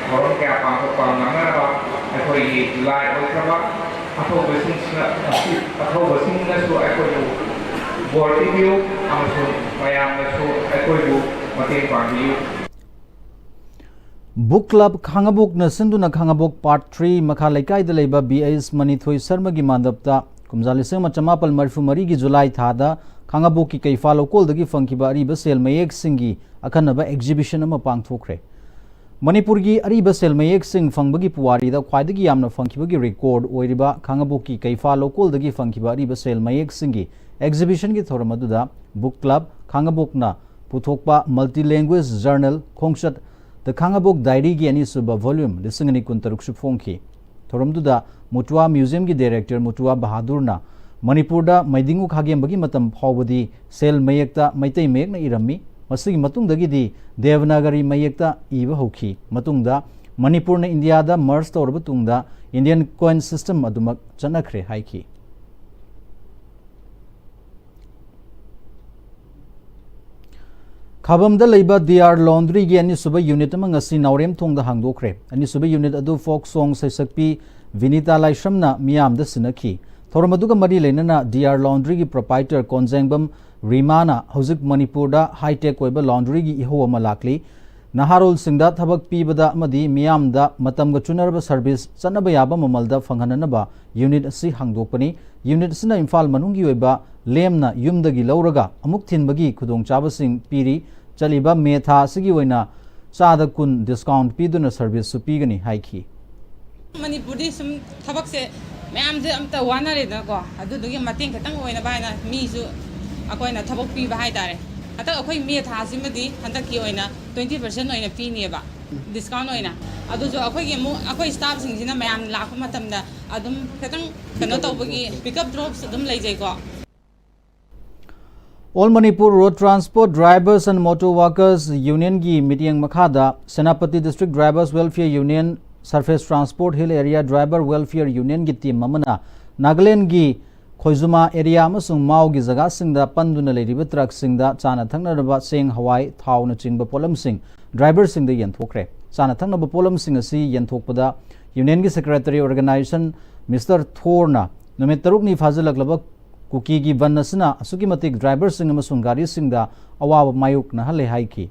ꯊꯧꯔꯝ ꯀꯌꯥ ꯄꯥꯡꯊꯣꯛꯄ ꯉꯝꯅꯅꯕ ꯑꯩꯈꯣꯏꯒꯤ ꯂꯥꯏ ꯑꯣꯏꯈ꯭ꯔꯕ ꯑꯊꯧꯕꯁꯤꯡꯁꯤꯅ, ꯑꯊꯧꯕꯁꯤꯡꯅꯁꯨ ꯑꯩꯈꯣꯏꯕꯨ ꯕꯣꯔ ꯄꯤꯕꯤꯌꯨ ꯑꯃꯁꯨꯡ ꯃꯌꯥꯝꯅꯁꯨ ꯑꯩꯈꯣꯏꯕꯨ ꯃꯇꯦꯡ ꯄꯥꯡꯕꯤꯌꯨ꯫ ꯕꯨꯛ ꯀ꯭ꯂꯕ ꯈꯥꯡꯉꯕꯣꯛꯅ ꯁꯤꯟꯗꯨꯅ ꯈꯥꯡꯉꯕꯣꯛ ꯄꯥꯔꯠ ꯊ꯭ꯔꯤ ꯃꯈꯥ ꯂꯩꯀꯥꯏꯗ ꯂꯩꯕ ꯕꯤ ꯑꯩꯆ ꯃꯅꯤꯊꯣꯏ ꯁꯔꯃꯒꯤ ꯃꯥꯟꯗꯞꯇ ꯀꯨꯝꯖꯥ ꯂꯤꯁꯤꯡ ꯑꯃ ꯆꯃꯥꯄꯜ ꯃꯔꯤꯐꯨ ꯃꯔꯤꯒꯤ ꯖꯨꯂꯥꯏ ꯊꯥꯗ ꯈꯥꯡꯉꯕꯣꯛꯀꯤ ꯀꯩꯐꯥ ꯂꯧꯀꯣꯜꯗꯒꯤ ꯐꯪꯈꯤꯕ ꯑꯔꯤꯕ ꯁꯦꯜ ꯃꯌꯦꯛꯁꯤꯡꯒꯤ ꯑꯈꯟꯅꯕ ꯑꯦꯛꯖꯤꯕꯤꯁꯟ ꯑꯃ ꯄꯥꯡꯊꯣꯛꯈ꯭ꯔꯦ꯫ ꯃꯅꯤꯄꯨꯔꯒꯤ ꯑꯔꯤꯕ ꯁꯦꯜ ꯃꯌꯦꯛꯁꯤꯡ ꯐꯪꯕꯒꯤ ꯄꯨꯋꯥꯔꯤꯗ ꯈ꯭ꯋꯥꯏꯗꯒꯤ ꯌꯥꯝꯅ ꯐꯪꯈꯤꯕꯒꯤ ꯔꯦꯀꯣꯔꯗ ꯑꯣꯏꯔꯤꯕ ꯈꯥꯡꯉꯕꯣꯛꯀꯤ ꯀꯩꯐꯥ ꯂꯧꯀꯣꯜꯗꯒꯤ ꯐꯪꯈꯤꯕ ꯑꯔꯤꯕ ꯁꯦꯜ ꯃꯌꯦꯛꯁꯤꯡꯒꯤ ꯑꯦꯛꯖꯤꯕꯤꯁꯟꯒꯤ ꯊꯧꯔꯝ ꯑꯗꯨꯗ ꯕꯨꯛ ꯀ꯭ꯂꯕ ꯈꯥꯡꯉꯕꯣꯛꯅ ꯄꯨꯊꯣꯛꯄ ꯃꯜꯇꯤ ꯂꯦꯡꯒ꯭ꯋꯦꯖ ꯖꯔꯅꯦꯜ ꯈꯣꯡꯆꯠ ꯗ ꯈꯥꯡꯉꯕꯣꯛ ꯗꯥꯏꯔꯤꯒꯤ ꯑꯅꯤꯁꯨꯕ ꯚꯣꯂ꯭ꯌꯨꯝ ꯂꯤꯁꯤꯡ ꯑꯅꯤ ꯀꯨꯟꯇꯔꯨꯛꯁꯨ ꯐꯣꯡꯈꯤ꯫ ꯊꯧꯔꯝꯗꯨꯗ ꯃꯨꯇꯨꯋꯥ ꯃ꯭ꯌꯨꯖꯤꯌꯝꯒꯤ ꯗꯥꯏꯔꯦꯛꯇꯔ ꯃꯨꯇꯨꯋꯥ ꯕꯍꯥꯗꯨꯔꯅ ꯃꯅꯤꯄꯨꯔꯗ ꯃꯩꯗꯤꯡꯉꯨ ꯈꯥꯒꯦꯝꯕꯒꯤ ꯃꯇꯝ ꯐꯥꯎꯕꯗꯤ ꯁꯦꯜ ꯃꯌꯦꯛꯇ ꯃꯩꯇꯩ ꯃꯌꯦꯛꯅ ꯏꯔꯝꯃꯤ꯫ ꯃꯁꯤꯒꯤ ꯃꯇꯨꯡꯗꯒꯤꯗꯤ ꯗꯦꯕꯅꯥꯒꯔꯤ ꯃꯌꯦꯛꯇ ꯏꯕ ꯍꯧꯈꯤ꯫ ꯃꯇꯨꯡꯗ ꯃꯅꯤꯄꯨꯔꯅ ꯏꯟꯗꯤꯌꯥꯗ ꯃꯔꯖ ꯇꯧꯔꯕ ꯇꯨꯡꯗ ꯏꯟꯗꯤꯌꯟ ꯀꯣꯏꯟ ꯁꯤꯁꯇꯦꯝ ꯑꯗꯨꯃꯛ ꯆꯠꯅꯈ꯭ꯔꯦ ꯍꯥꯏꯈꯤ꯫ ꯈꯥꯕꯝꯗ ꯂꯩꯕ ꯗꯤ ꯑꯥꯔ ꯂꯣꯟꯗ꯭ꯔꯤꯒꯤ ꯑꯅꯤꯁꯨꯕ ꯌꯨꯅꯤꯠ ꯑꯃ ꯉꯁꯤ ꯅꯥꯎꯔꯦꯝꯊꯣꯡꯗ ꯍꯥꯡꯗꯣꯛꯈ꯭ꯔꯦ꯫ ꯑꯅꯤꯁꯨꯕ ꯌꯨꯅꯤꯠ ꯑꯗꯨ ꯐꯣꯛ ꯁꯣꯡ ꯁꯩꯁꯛꯄꯤ ꯚꯤꯅꯤꯇꯥ ꯂꯥꯏꯁ꯭ꯔꯝꯅ ꯃꯤꯌꯥꯝꯗ ꯁꯤꯟꯅꯈꯤ꯫ ꯊꯧꯔꯝ ꯑꯗꯨꯒ ꯃꯔꯤ ꯂꯩꯅꯅ ꯗꯤ ꯑꯥꯔ ꯂꯣꯟꯗ꯭ꯔꯤꯒꯤ ꯄ꯭ꯔꯣꯄꯥꯏꯇꯔ ꯀꯣꯟꯖꯦꯡꯕꯝ ꯔꯤꯃꯥꯅ ꯍꯧꯖꯤꯛ ꯃꯅꯤꯄꯨꯔꯗ ꯍꯥꯏ-ꯇꯦꯛ ꯑꯣꯏꯕ ꯂꯣꯟꯗ꯭ꯔꯤꯒꯤ ꯏꯍꯧ ꯑꯃ ꯂꯥꯛꯂꯤ꯫ ꯅꯍꯥꯔꯣꯜꯁꯤꯡꯗ ꯊꯕꯛ ꯄꯤꯕꯗ ꯑꯃꯗꯤ ꯃꯤꯌꯥꯝꯗ ꯃꯇꯝꯒ ꯆꯨꯅꯔꯕ ꯁꯔꯚꯤꯁ ꯆꯠꯅꯕ ꯌꯥꯕ ꯃꯃꯜꯗ ꯐꯪꯍꯟꯅꯅꯕ ꯌꯨꯅꯤꯠ ꯑꯁꯤ ꯍꯥꯡꯗꯣꯛꯄꯅꯤ꯫ ꯌꯨꯅꯤꯠ ꯑꯁꯤꯅ ꯏꯝꯐꯥꯜ ꯃꯅꯨꯡꯒꯤ ꯑꯣꯏꯕ ꯂꯦꯝꯅ ꯌꯨꯝꯗꯒꯤ ꯂꯧꯔꯒ ꯑꯃꯨꯛ ꯊꯤꯟꯕꯒꯤ ꯈꯨꯗꯣꯡꯆꯥꯕꯁꯤꯡ ꯄꯤꯔꯤ꯫ ꯆꯠꯂꯤꯕ ꯃꯦ ꯊꯥ ꯑꯁꯤꯒꯤ ꯑꯣꯏꯅ ꯆꯥꯗ ꯀꯨꯟ ꯗꯤꯁꯀꯥꯎꯟꯠ ꯄꯤꯗꯨꯅ ꯁꯔꯚꯤꯁꯁꯨ ꯄꯤꯒꯅꯤ ꯍꯥꯏꯈꯤ꯫ ꯃꯅꯤꯄꯨꯔꯗꯤ ꯁꯨꯝ ꯊꯕꯛꯁꯦ ꯃꯌꯥꯝꯁꯦ ꯑꯝꯇ ꯋꯥꯅꯔꯦꯗꯅꯀꯣ, ꯑꯗꯨꯗꯨꯒꯤ ꯃꯇꯦꯡ ꯈꯤꯇꯪ ꯑꯣꯏꯅꯕ ꯍꯥꯏꯅ ꯃꯤꯁꯨ ꯑꯩꯈꯣꯏꯅ ꯊꯕꯛ ꯄꯤꯕ ꯍꯥꯏꯇꯥꯔꯦ꯫ ꯍꯟꯗꯛ ꯑꯩꯈꯣꯏ ꯃꯦ ꯊꯥꯁꯤꯃꯗꯤ ꯍꯟꯗꯛꯀꯤ ꯑꯣꯏꯅ ꯇ꯭ꯋꯦꯟꯇꯤ ꯄꯥꯔꯁꯦꯟ ꯑꯣꯏꯅ ꯄꯤꯅꯦꯕ, ꯗꯤꯁꯀꯥꯎꯟ ꯑꯣꯏꯅ꯫ ꯑꯗꯨꯁꯨ ꯑꯩꯈꯣꯏꯒꯤ ꯑꯃꯨꯛ ꯑꯩꯈꯣꯏ ꯁ꯭ꯇꯥꯐꯁꯤꯡꯁꯤꯅ ꯃꯌꯥꯝ ꯂꯥꯛꯄ ꯃꯇꯝꯗ ꯑꯗꯨꯝ ꯈꯤꯇꯪ ꯀꯩꯅꯣ ꯇꯧꯕꯒꯤ ꯄꯤꯛ ꯑꯞ ꯗ꯭ꯔꯣꯞꯁ ꯑꯗꯨꯝ ꯂꯩꯖꯩꯀꯣ꯫ All Manipur Road Transport Drivers and Motor Workers Unionꯒꯤ ꯃꯤꯠꯌꯦꯡ ꯃꯈꯥꯗ Senapati District Drivers Welfare Union, Surface Transport Hill Area Driver Welfare Unionꯒꯤ team ꯑꯃꯅ ꯅꯥꯒꯥꯂꯦꯟꯒꯤ ꯈꯣꯏꯖꯨꯃꯥ ꯑꯦꯔꯤꯌꯥ ꯑꯃꯁꯨꯡ ꯃꯥꯎꯒꯤ ꯖꯒꯥꯁꯤꯡꯗ ꯄꯟꯗꯨꯅ ꯂꯩꯔꯤꯕ ꯇ꯭ꯔꯛꯁꯤꯡꯗ ꯆꯥꯅ ꯊꯛꯅꯔꯕ ꯆꯦꯡ, ꯍꯋꯥꯏ, ꯊꯥꯎꯅꯆꯤꯡꯕ ꯄꯣꯠꯂꯝꯁꯤꯡ ꯗ꯭ꯔꯥꯏꯚꯔꯁꯤꯡꯗ ꯌꯦꯟꯊꯣꯛꯈ꯭ꯔꯦ꯫ ꯆꯥꯅ ꯊꯛꯅꯕ ꯄꯣꯠꯂꯝꯁꯤꯡ ꯑꯁꯤ ꯌꯦꯟꯊꯣꯛꯄꯗ ꯌꯨꯅꯤꯌꯟꯒꯤ ꯁꯦꯀ꯭ꯔꯦꯇꯔꯤ ꯑꯣꯔꯒꯅꯥꯏꯖꯦꯁꯟ ꯃꯤꯁꯇꯔ ꯊꯣꯔꯅ ꯅꯨꯃꯤꯠ ꯇꯔꯨꯛꯅꯤ ꯐꯥꯖꯤꯜꯂꯛꯂꯕ ꯀꯨꯀꯤꯒꯤ ꯕꯟ ꯑꯁꯤꯅ ꯑꯁꯨꯛꯀꯤ ꯃꯇꯤꯛ ꯗ꯭ꯔꯥꯏꯚꯔꯁꯤꯡ ꯑꯃꯁꯨꯡ ꯒꯥꯔꯤꯁꯤꯡꯗ ꯑꯋꯥꯕ ꯃꯥꯌꯣꯛꯅꯍꯜꯂꯦ ꯍꯥꯏꯈꯤ꯫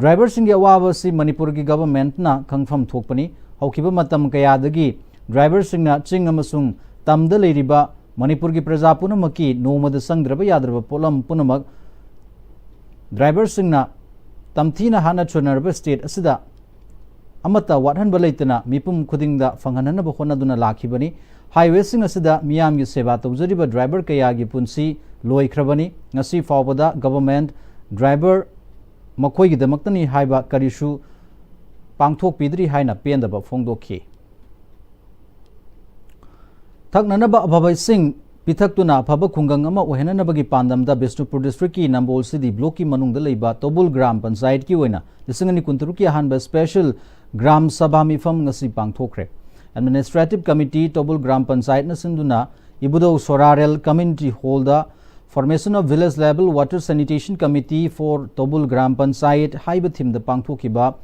ꯗ꯭ꯔꯥꯏꯚꯔꯁꯤꯡꯒꯤ ꯑꯋꯥꯕ ꯑꯁꯤ ꯃꯅꯤꯄꯨꯔꯒꯤ ꯒꯚꯔꯟꯃꯦꯟꯠꯅ ꯈꯪꯐꯝ ꯊꯣꯛꯄꯅꯤ꯫ ꯍꯧꯈꯤꯕ ꯃꯇꯝ ꯀꯌꯥꯗꯒꯤ ꯗ꯭ꯔꯥꯏꯚꯔꯁꯤꯡꯅ ꯆꯤꯡ ꯑꯃꯁꯨꯡ ꯇꯝꯗ ꯂꯩꯔꯤꯕ ꯃꯅꯤꯄꯨꯔꯒꯤ ꯄ꯭ꯔꯖꯥ ꯄꯨꯝꯅꯃꯛꯀꯤ ꯅꯣꯡꯃꯗ ꯆꯪꯗ꯭ꯔꯕ ꯌꯥꯗ꯭ꯔꯕ ꯄꯣꯠꯂꯝ ꯄꯨꯝꯅꯃꯛ ꯗ꯭ꯔꯥꯏꯚꯔꯁꯤꯡꯅ ꯇꯝꯊꯤꯅ ꯍꯥꯠꯅ ꯁꯣꯟꯅꯔꯕ ꯁ꯭ꯇꯦꯠ ꯑꯁꯤꯗ ꯑꯃꯠꯇ ꯋꯥꯠꯍꯟꯕ ꯂꯩꯇꯅ ꯃꯤꯄꯨꯝ ꯈꯨꯗꯤꯡꯗ ꯐꯪꯍꯟꯅꯕ ꯍꯣꯠꯅꯗꯨꯅ ꯂꯥꯛꯈꯤꯕꯅꯤ꯫ ꯍꯥꯏꯋꯦꯁꯤꯡ ꯑꯁꯤꯗ ꯃꯤꯌꯥꯝꯒꯤ ꯁꯦꯕꯥ ꯇꯧꯖꯔꯤꯕ ꯗ꯭ꯔꯥꯏꯚꯔ ꯀꯌꯥꯒꯤ ꯄꯨꯟꯁꯤ ꯂꯣꯏꯈ꯭ꯔꯕꯅꯤ꯫ ꯉꯁꯤ ꯐꯥꯎꯕꯗ ꯒꯚꯔꯟꯃꯦꯟꯠ ꯗ꯭ꯔꯥꯏꯚꯔ ꯃꯈꯣꯏꯒꯤꯗꯃꯛꯇꯅꯤ ꯍꯥꯏꯕ ꯀꯔꯤꯁꯨ ꯄꯥꯡꯊꯣꯛꯄꯤꯗ꯭ꯔꯤ ꯍꯥꯏꯅ ꯄꯦꯟꯗꯕ ꯐꯣꯡꯗꯣꯛꯈꯤ꯫ ꯊꯛꯅꯅꯕ ꯑꯐꯕ ꯏꯁꯤꯡ ꯄꯤꯊꯛꯇꯨꯅ ꯑꯐꯕ ꯈꯨꯡꯒꯪ ꯑꯃ ꯑꯣꯏꯍꯟꯅꯅꯕꯒꯤ ꯄꯥꯟꯗꯝꯗ ꯕꯤꯁꯅꯨꯄꯨꯔ ꯗꯤꯁꯇ꯭ꯔꯤꯛꯀꯤ ꯅꯝꯕꯣꯜ ꯁꯤꯗꯤ ꯕ꯭ꯂꯣꯛꯀꯤ ꯃꯅꯨꯡꯗ ꯂꯩꯕ ꯇꯣꯕꯨꯜ ꯒ꯭ꯔꯥꯝ ꯄꯟꯆꯥꯌꯠꯀꯤ ꯑꯣꯏꯅ ꯂꯤꯁꯤꯡ ꯑꯅꯤ ꯀꯨꯟꯇꯔꯨꯛꯀꯤ ꯑꯍꯥꯟꯕ ꯁ꯭ꯄꯦꯁꯦꯜ ꯒ꯭ꯔꯥꯝ ꯁꯚꯥ ꯃꯤꯐꯝ ꯉꯁꯤ ꯄꯥꯡꯊꯣꯛꯈ꯭ꯔꯦ꯫ ꯑꯦꯗꯃꯤꯅꯤꯁꯇ꯭ꯔꯦꯇꯤꯚ ꯀꯃꯤꯇꯤ ꯇꯣꯕꯨꯜ ꯒ꯭ꯔꯥꯝ ꯄꯟꯆꯥꯌꯠꯅ ꯁꯤꯟꯗꯨꯅ ꯏꯕꯨꯙꯧ ꯁꯣꯔꯥꯔꯦꯜ ꯀꯝꯌꯨꯅꯤꯇꯤ ꯍꯣꯜꯗ Formation of Village Level Water Sanitation Committee for Tobul Gram Panchayat ꯍꯥꯏꯕ ꯊꯤꯝꯗ ꯄꯥꯡꯊꯣꯛꯈꯤꯕ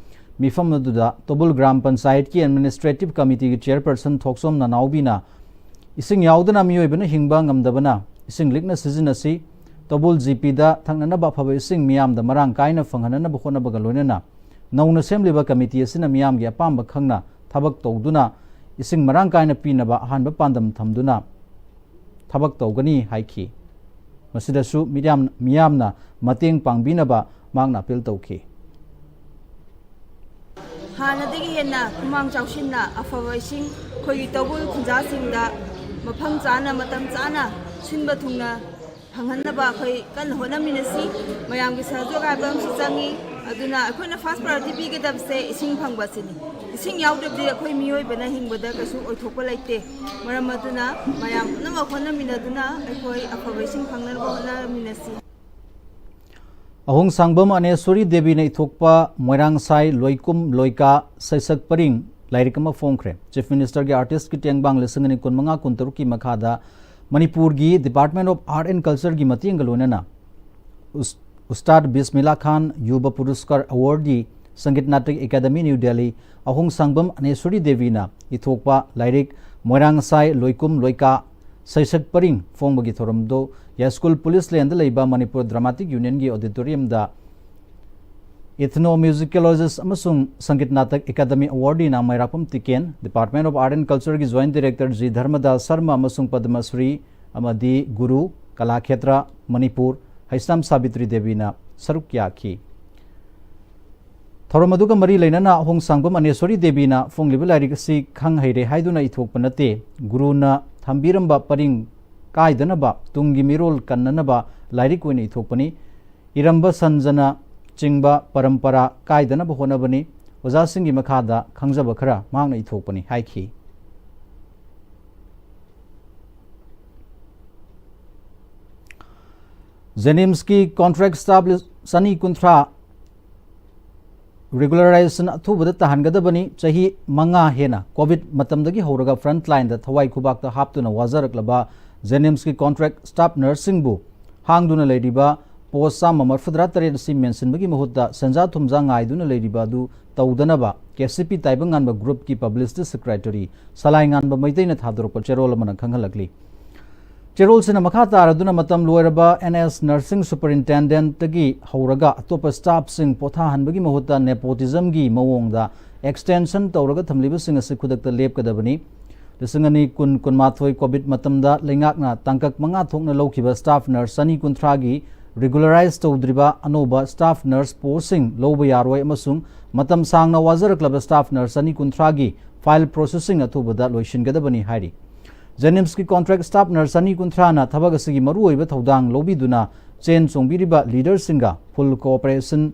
ꯃꯤꯐꯝ ꯑꯗꯨꯗ ꯇꯣꯕꯨꯜ ꯒ꯭ꯔꯥꯝ ꯄꯟꯆꯥꯌꯠꯀꯤ ꯑꯦꯗꯃꯤꯅꯤꯁꯇ꯭ꯔꯦꯇꯤꯚ ꯀꯃꯤꯇꯤꯒꯤ ꯆꯦꯌꯔꯄꯔꯁꯟ ꯊꯣꯛꯆꯣꯝ ꯅꯅꯥꯎꯕꯤꯅ ꯏꯁꯤꯡ ꯌꯥꯎꯗꯅ ꯃꯤꯑꯣꯏꯕꯅ ꯍꯤꯡꯕ ꯉꯝꯗꯕꯅ ꯏꯁꯤꯡ ꯂꯤꯛꯅ ꯁꯤꯖꯤꯟꯅꯁꯤ, ꯇꯣꯕꯨꯜ ꯖꯤ ꯄꯤꯗ ꯊꯛꯅꯅꯕ ꯑꯐꯕ ꯏꯁꯤꯡ ꯃꯤꯌꯥꯝꯗ ꯃꯔꯥꯡ ꯀꯥꯏꯅ ꯐꯪꯍꯟꯅꯕ ꯍꯣꯠꯅꯕꯒ ꯂꯣꯏꯅꯅ ꯅꯧꯅ ꯁꯦꯝꯂꯤꯕ ꯀꯃꯤꯇꯤ ꯑꯁꯤꯅ ꯃꯤꯌꯥꯝꯒꯤ ꯑꯄꯥꯝꯕ ꯈꯪꯅ ꯊꯕꯛ ꯇꯧꯗꯨꯅ ꯏꯁꯤꯡ ꯃꯔꯥꯡ ꯀꯥꯏꯅ ꯄꯤꯅꯕ ꯑꯍꯥꯟꯕ ꯄꯥꯟꯗꯝ ꯊꯝꯗꯨꯅ ꯊꯕꯛ ꯇꯧꯒꯅꯤ ꯍꯥꯏꯈꯤ꯫ ꯃꯁꯤꯗꯁꯨ ꯃꯤꯌꯥꯝ-, ꯃꯤꯌꯥꯝꯅ ꯃꯇꯦꯡ ꯄꯥꯡꯕꯤꯅꯕ ꯃꯍꯥꯛꯅ ꯑꯄꯤꯜ ꯇꯧꯈꯤ꯫ ꯍꯥꯟꯅꯗꯒꯤ ꯍꯦꯟꯅ ꯈꯨꯃꯥꯡ ꯆꯥꯎꯁꯤꯟꯅ ꯑꯐꯕ ꯏꯁꯤꯡ ꯑꯩꯈꯣꯏꯒꯤ ꯇꯧꯕꯨꯜ ꯈꯨꯟꯖꯥꯁꯤꯡꯗ ꯃꯐꯝ ꯆꯥꯅ, ꯃꯇꯝ ꯆꯥꯅ, ꯁꯤꯟꯕ ꯊꯨꯡꯅ ꯐꯪꯍꯟꯅꯕ ꯑꯩꯈꯣꯏ ꯀꯟꯅ ꯍꯣꯠꯅꯃꯤꯟꯅꯁꯤ꯫ ꯃꯌꯥꯝꯒꯤ ꯁꯍꯖꯣꯒ ꯍꯥꯏꯕ ꯑꯃꯁꯨ ꯆꯪꯉꯤ꯫ ꯑꯗꯨꯅ ꯑꯩꯈꯣꯏꯅ first priority ꯄꯤꯒꯗꯕꯁꯦ ꯏꯁꯤꯡ ꯐꯪꯕ ꯑꯁꯤꯅꯤ꯫ ꯏꯁꯤꯡ ꯌꯥꯎꯗ꯭ꯔꯕꯗꯤ ꯑꯩꯈꯣꯏ ꯃꯤꯑꯣꯏꯕꯅ ꯍꯤꯡꯕꯗ ꯀꯩꯁꯨ ꯑꯣꯏꯊꯣꯛꯄ ꯂꯩꯇꯦ꯫ ꯃꯔꯝ ꯑꯗꯨꯅ ꯃꯌꯥꯝ ꯄꯨꯝꯅꯃꯛ ꯍꯣꯠꯅꯃꯤꯟꯅꯗꯨꯅ ꯑꯩꯈꯣꯏ ꯑꯐꯕ ꯏꯁꯤꯡ ꯐꯪꯅꯅꯕ ꯍꯣꯠꯅꯃꯤꯟꯅꯁꯤ꯫ ꯑꯍꯣꯡꯁꯥꯡꯕꯝ ꯑꯅꯦꯁꯣꯔꯤ ꯗꯦꯕꯤꯅ ꯏꯊꯣꯛꯄ ꯃꯣꯏꯔꯥꯡꯁꯥꯏ ꯂꯣꯏꯀꯨꯝ ꯂꯣꯏꯀꯥ ꯁꯩꯁꯛ ꯄꯔꯤꯡ ꯂꯥꯏꯔꯤꯛ ꯑꯃ ꯐꯣꯡꯈ꯭ꯔꯦ꯫ Chief Minister ꯒꯤ Artist ꯀꯤ ꯇꯦꯡꯕꯥꯡ ꯂꯤꯁꯤꯡ ꯑꯅꯤ ꯀꯨꯟꯃꯉꯥ ꯀꯨꯟꯇꯔꯨꯛꯀꯤ ꯃꯈꯥꯗ ꯃꯅꯤꯄꯨꯔꯒꯤ Department of Art and Culture ꯒꯤ ꯃꯇꯦꯡꯒ ꯂꯣꯏꯅꯅ ꯎꯁ-, ꯎꯁꯇꯥꯗ ꯕꯤꯁꯃꯤꯂꯥ ꯈꯥꯟ ꯌꯨꯕ ꯄꯨꯔꯁꯀꯥꯔ ꯑꯦꯋꯥꯔꯗꯀꯤ ꯁꯪꯒꯤꯠ ꯅꯥꯇꯛ ꯑꯦꯀꯥꯗꯃꯤ, ꯅ꯭ꯌꯨ ꯗꯦꯜꯂꯤ, ꯑꯍꯣꯡꯁꯥꯡꯕꯝ ꯑꯅꯦꯁꯣꯔꯤ ꯗꯦꯕꯤꯅ ꯏꯊꯣꯛꯄ ꯂꯥꯏꯔꯤꯛ ꯃꯣꯏꯔꯥꯡꯁꯥꯏ ꯂꯣꯏꯀꯨꯝ ꯂꯣꯏꯀꯥ ꯁꯩꯁꯛ ꯄꯔꯤꯡ ꯐꯣꯡꯕꯒꯤ ꯊꯧꯔꯝꯗꯨ ꯌꯥꯏꯁ꯭ꯀꯨꯜ ꯄꯨꯂꯤꯁ ꯂꯦꯟꯗ ꯂꯩꯕ ꯃꯅꯤꯄꯨꯔ ꯗ꯭ꯔꯃꯥꯇꯤꯛ ꯌꯨꯅꯤꯌꯟꯒꯤ auditorium ꯗ ethnomusicologists ꯑꯃꯁꯨꯡ Sangeet Natak academy awardee Nameirakpam Tiken, Department of Art and Culture ꯒꯤ Joint Director G Dharmadas Sharma ꯑꯃꯁꯨꯡ ꯄꯗꯃꯁ꯭ꯔꯤ ꯑꯃꯗꯤ ꯒꯨꯔꯨ, ꯀꯂꯥꯈꯦꯇ꯭ꯔ ꯃꯅꯤꯄꯨꯔ, ꯍꯩꯁꯅꯥꯝ ꯁꯥꯕꯤꯇ꯭ꯔꯤ ꯗꯦꯕꯤꯅ ꯁꯔꯨꯛ ꯌꯥꯈꯤ꯫ ꯊꯧꯔꯝ ꯑꯗꯨꯒ ꯃꯔꯤ ꯂꯩꯅꯅ ꯑꯍꯣꯡꯁꯥꯡꯕꯝ ꯑꯅꯦꯁꯣꯔꯤ ꯗꯦꯕꯤꯅ ꯐꯣꯡꯂꯤꯕ ꯂꯥꯏꯔꯤꯛ ꯑꯁꯤ ꯈꯪ ꯍꯩꯔꯦ ꯍꯥꯏꯗꯨꯅ ꯏꯊꯣꯛꯄ ꯅꯠꯇꯦ, ꯒꯨꯔꯨꯅ ꯊꯝꯕꯤꯔꯝꯕ ꯄꯔꯤꯡ ꯀꯥꯏꯗꯅꯕ, ꯇꯨꯡꯒꯤ ꯃꯤꯔꯣꯜ ꯀꯟꯅꯅꯕ ꯂꯥꯏꯔꯤꯛ ꯑꯣꯏꯅ ꯏꯊꯣꯛꯄꯅꯤ꯫ ꯏꯔꯝꯕ ꯁꯟꯖꯅ ꯆꯤꯡꯕ ꯄꯔꯝꯄꯔꯥ ꯀꯥꯏꯗꯅꯕ ꯍꯣꯠꯅꯕꯅꯤ꯫ ꯑꯣꯖꯥꯁꯤꯡꯒꯤ ꯃꯈꯥꯗ ꯈꯪꯖꯕ ꯈꯔ ꯃꯍꯥꯛꯅ ꯏꯊꯣꯛꯄꯅꯤ ꯍꯥꯏꯈꯤ꯫ ꯖꯦꯅꯤꯝꯁꯀꯤ contract staff ꯆꯅꯤ ꯀꯨꯟꯊ꯭ꯔꯥ regularization ꯑꯊꯨꯕꯗ ꯇꯥꯍꯟꯒꯗꯕꯅꯤ꯫ ꯆꯍꯤ ꯃꯉꯥ ꯍꯦꯟꯅ COVID ꯃꯇꯝꯗꯒꯤ ꯍꯧꯔꯒ front line ꯗ ꯊꯋꯥꯏ ꯈꯨꯕꯥꯛꯇ ꯍꯥꯞꯇꯨꯅ ꯋꯥꯖꯔꯛꯂꯕ ꯖꯦꯅꯤꯝꯁꯀꯤ contract staff nurse ꯁꯤꯡꯕꯨ ꯍꯥꯡꯗꯨꯅ ꯂꯩꯔꯤꯕ post ꯆꯥꯝꯃ ꯃꯔꯤꯐꯨꯇꯔꯥ ꯇꯔꯦꯠ ꯑꯁꯤ ꯃꯦꯟꯁꯤꯟꯕꯒꯤ ꯃꯍꯨꯠꯇ ꯁꯦꯟꯖꯥ ꯊꯨꯝꯖꯥ ꯉꯥꯏꯗꯨꯅ ꯂꯩꯔꯤꯕ ꯑꯗꯨ ꯇꯧꯗꯅꯕ KCP ꯇꯥꯏꯕꯪꯉꯥꯟꯕ group ꯀꯤ publicity secretary ꯁꯂꯥꯏꯉꯥꯟꯕ ꯃꯩꯇꯩꯅ ꯊꯥꯗꯣꯔꯛꯄ ꯆꯦꯔꯣꯜ ꯑꯃꯅ ꯈꯪꯍꯜꯂꯛꯂꯤ꯫ ꯆꯦꯔꯣꯜꯁꯤꯅ ꯃꯈꯥ ꯇꯥꯔꯗꯨꯅ ꯃꯇꯝ ꯂꯣꯏꯔꯕ NS nursing superintendent ꯇꯒꯤ ꯍꯧꯔꯒ ꯑꯇꯣꯞꯄ staff ꯁꯤꯡ ꯄꯣꯊꯥꯍꯟꯕꯒꯤ ꯃꯍꯨꯠꯇ nepotism ꯒꯤ ꯃꯑꯣꯡꯗ extension ꯇꯧꯔꯒ ꯊꯝꯂꯤꯕꯁꯤꯡ ꯑꯁꯤ ꯈꯨꯗꯛꯇ ꯂꯦꯞꯀꯗꯕꯅꯤ꯫ ꯂꯤꯁꯤꯡ ꯑꯅꯤ ꯀꯨꯟ ꯀꯨꯟꯃꯥꯊꯣꯏ COVID ꯃꯇꯝꯗ ꯂꯩꯉꯥꯛꯅ ꯇꯥꯡꯀꯛ ꯃꯉꯥ ꯊꯣꯛꯅ ꯂꯧꯈꯤꯕ staff nurse ꯆꯅꯤ ꯀꯨꯟꯊ꯭ꯔꯥꯒꯤ ꯔꯤꯒꯨꯂꯔꯥꯏꯖ ꯇꯧꯗ꯭ꯔꯤꯕ ꯑꯅꯧꯕ ꯁ꯭ꯇꯥꯐ ꯅꯔꯁ ꯄꯣꯁꯁꯤꯡ ꯂꯧꯕ ꯌꯥꯔꯣꯏ ꯑꯃꯁꯨꯡ ꯃꯇꯝ ꯁꯥꯡꯅ ꯋꯥꯖꯔꯛꯂꯕ ꯁ꯭ꯇꯥꯐ ꯅꯔꯁ ꯆꯅꯤ ꯀꯨꯟꯊ꯭ꯔꯥꯒꯤ ꯐꯥꯏꯜ ꯄ꯭ꯔꯣꯁꯦꯁꯤꯡ ꯑꯊꯨꯕꯗ ꯂꯣꯏꯁꯤꯟꯒꯗꯕꯅꯤ ꯍꯥꯏꯔꯤ꯫ ꯖꯦꯅꯤꯝꯁꯀꯤ ꯀꯣꯟꯇ꯭ꯔꯦꯛ ꯁ꯭ꯇꯥꯐ ꯅꯔꯁ ꯆꯅꯤ ꯀꯨꯟꯊ꯭ꯔꯥꯅ ꯊꯕꯛ ꯑꯁꯤꯒꯤ ꯃꯔꯨꯑꯣꯏꯕ ꯊꯧꯗꯥꯡ ꯂꯧꯕꯤꯗꯨꯅ ꯆꯦꯟ ꯆꯣꯡꯕꯤꯔꯤꯕ ꯂꯤꯗꯔꯁꯤꯡꯒ ꯐꯨꯜ ꯀꯣꯑꯣꯄꯔꯦꯁꯟ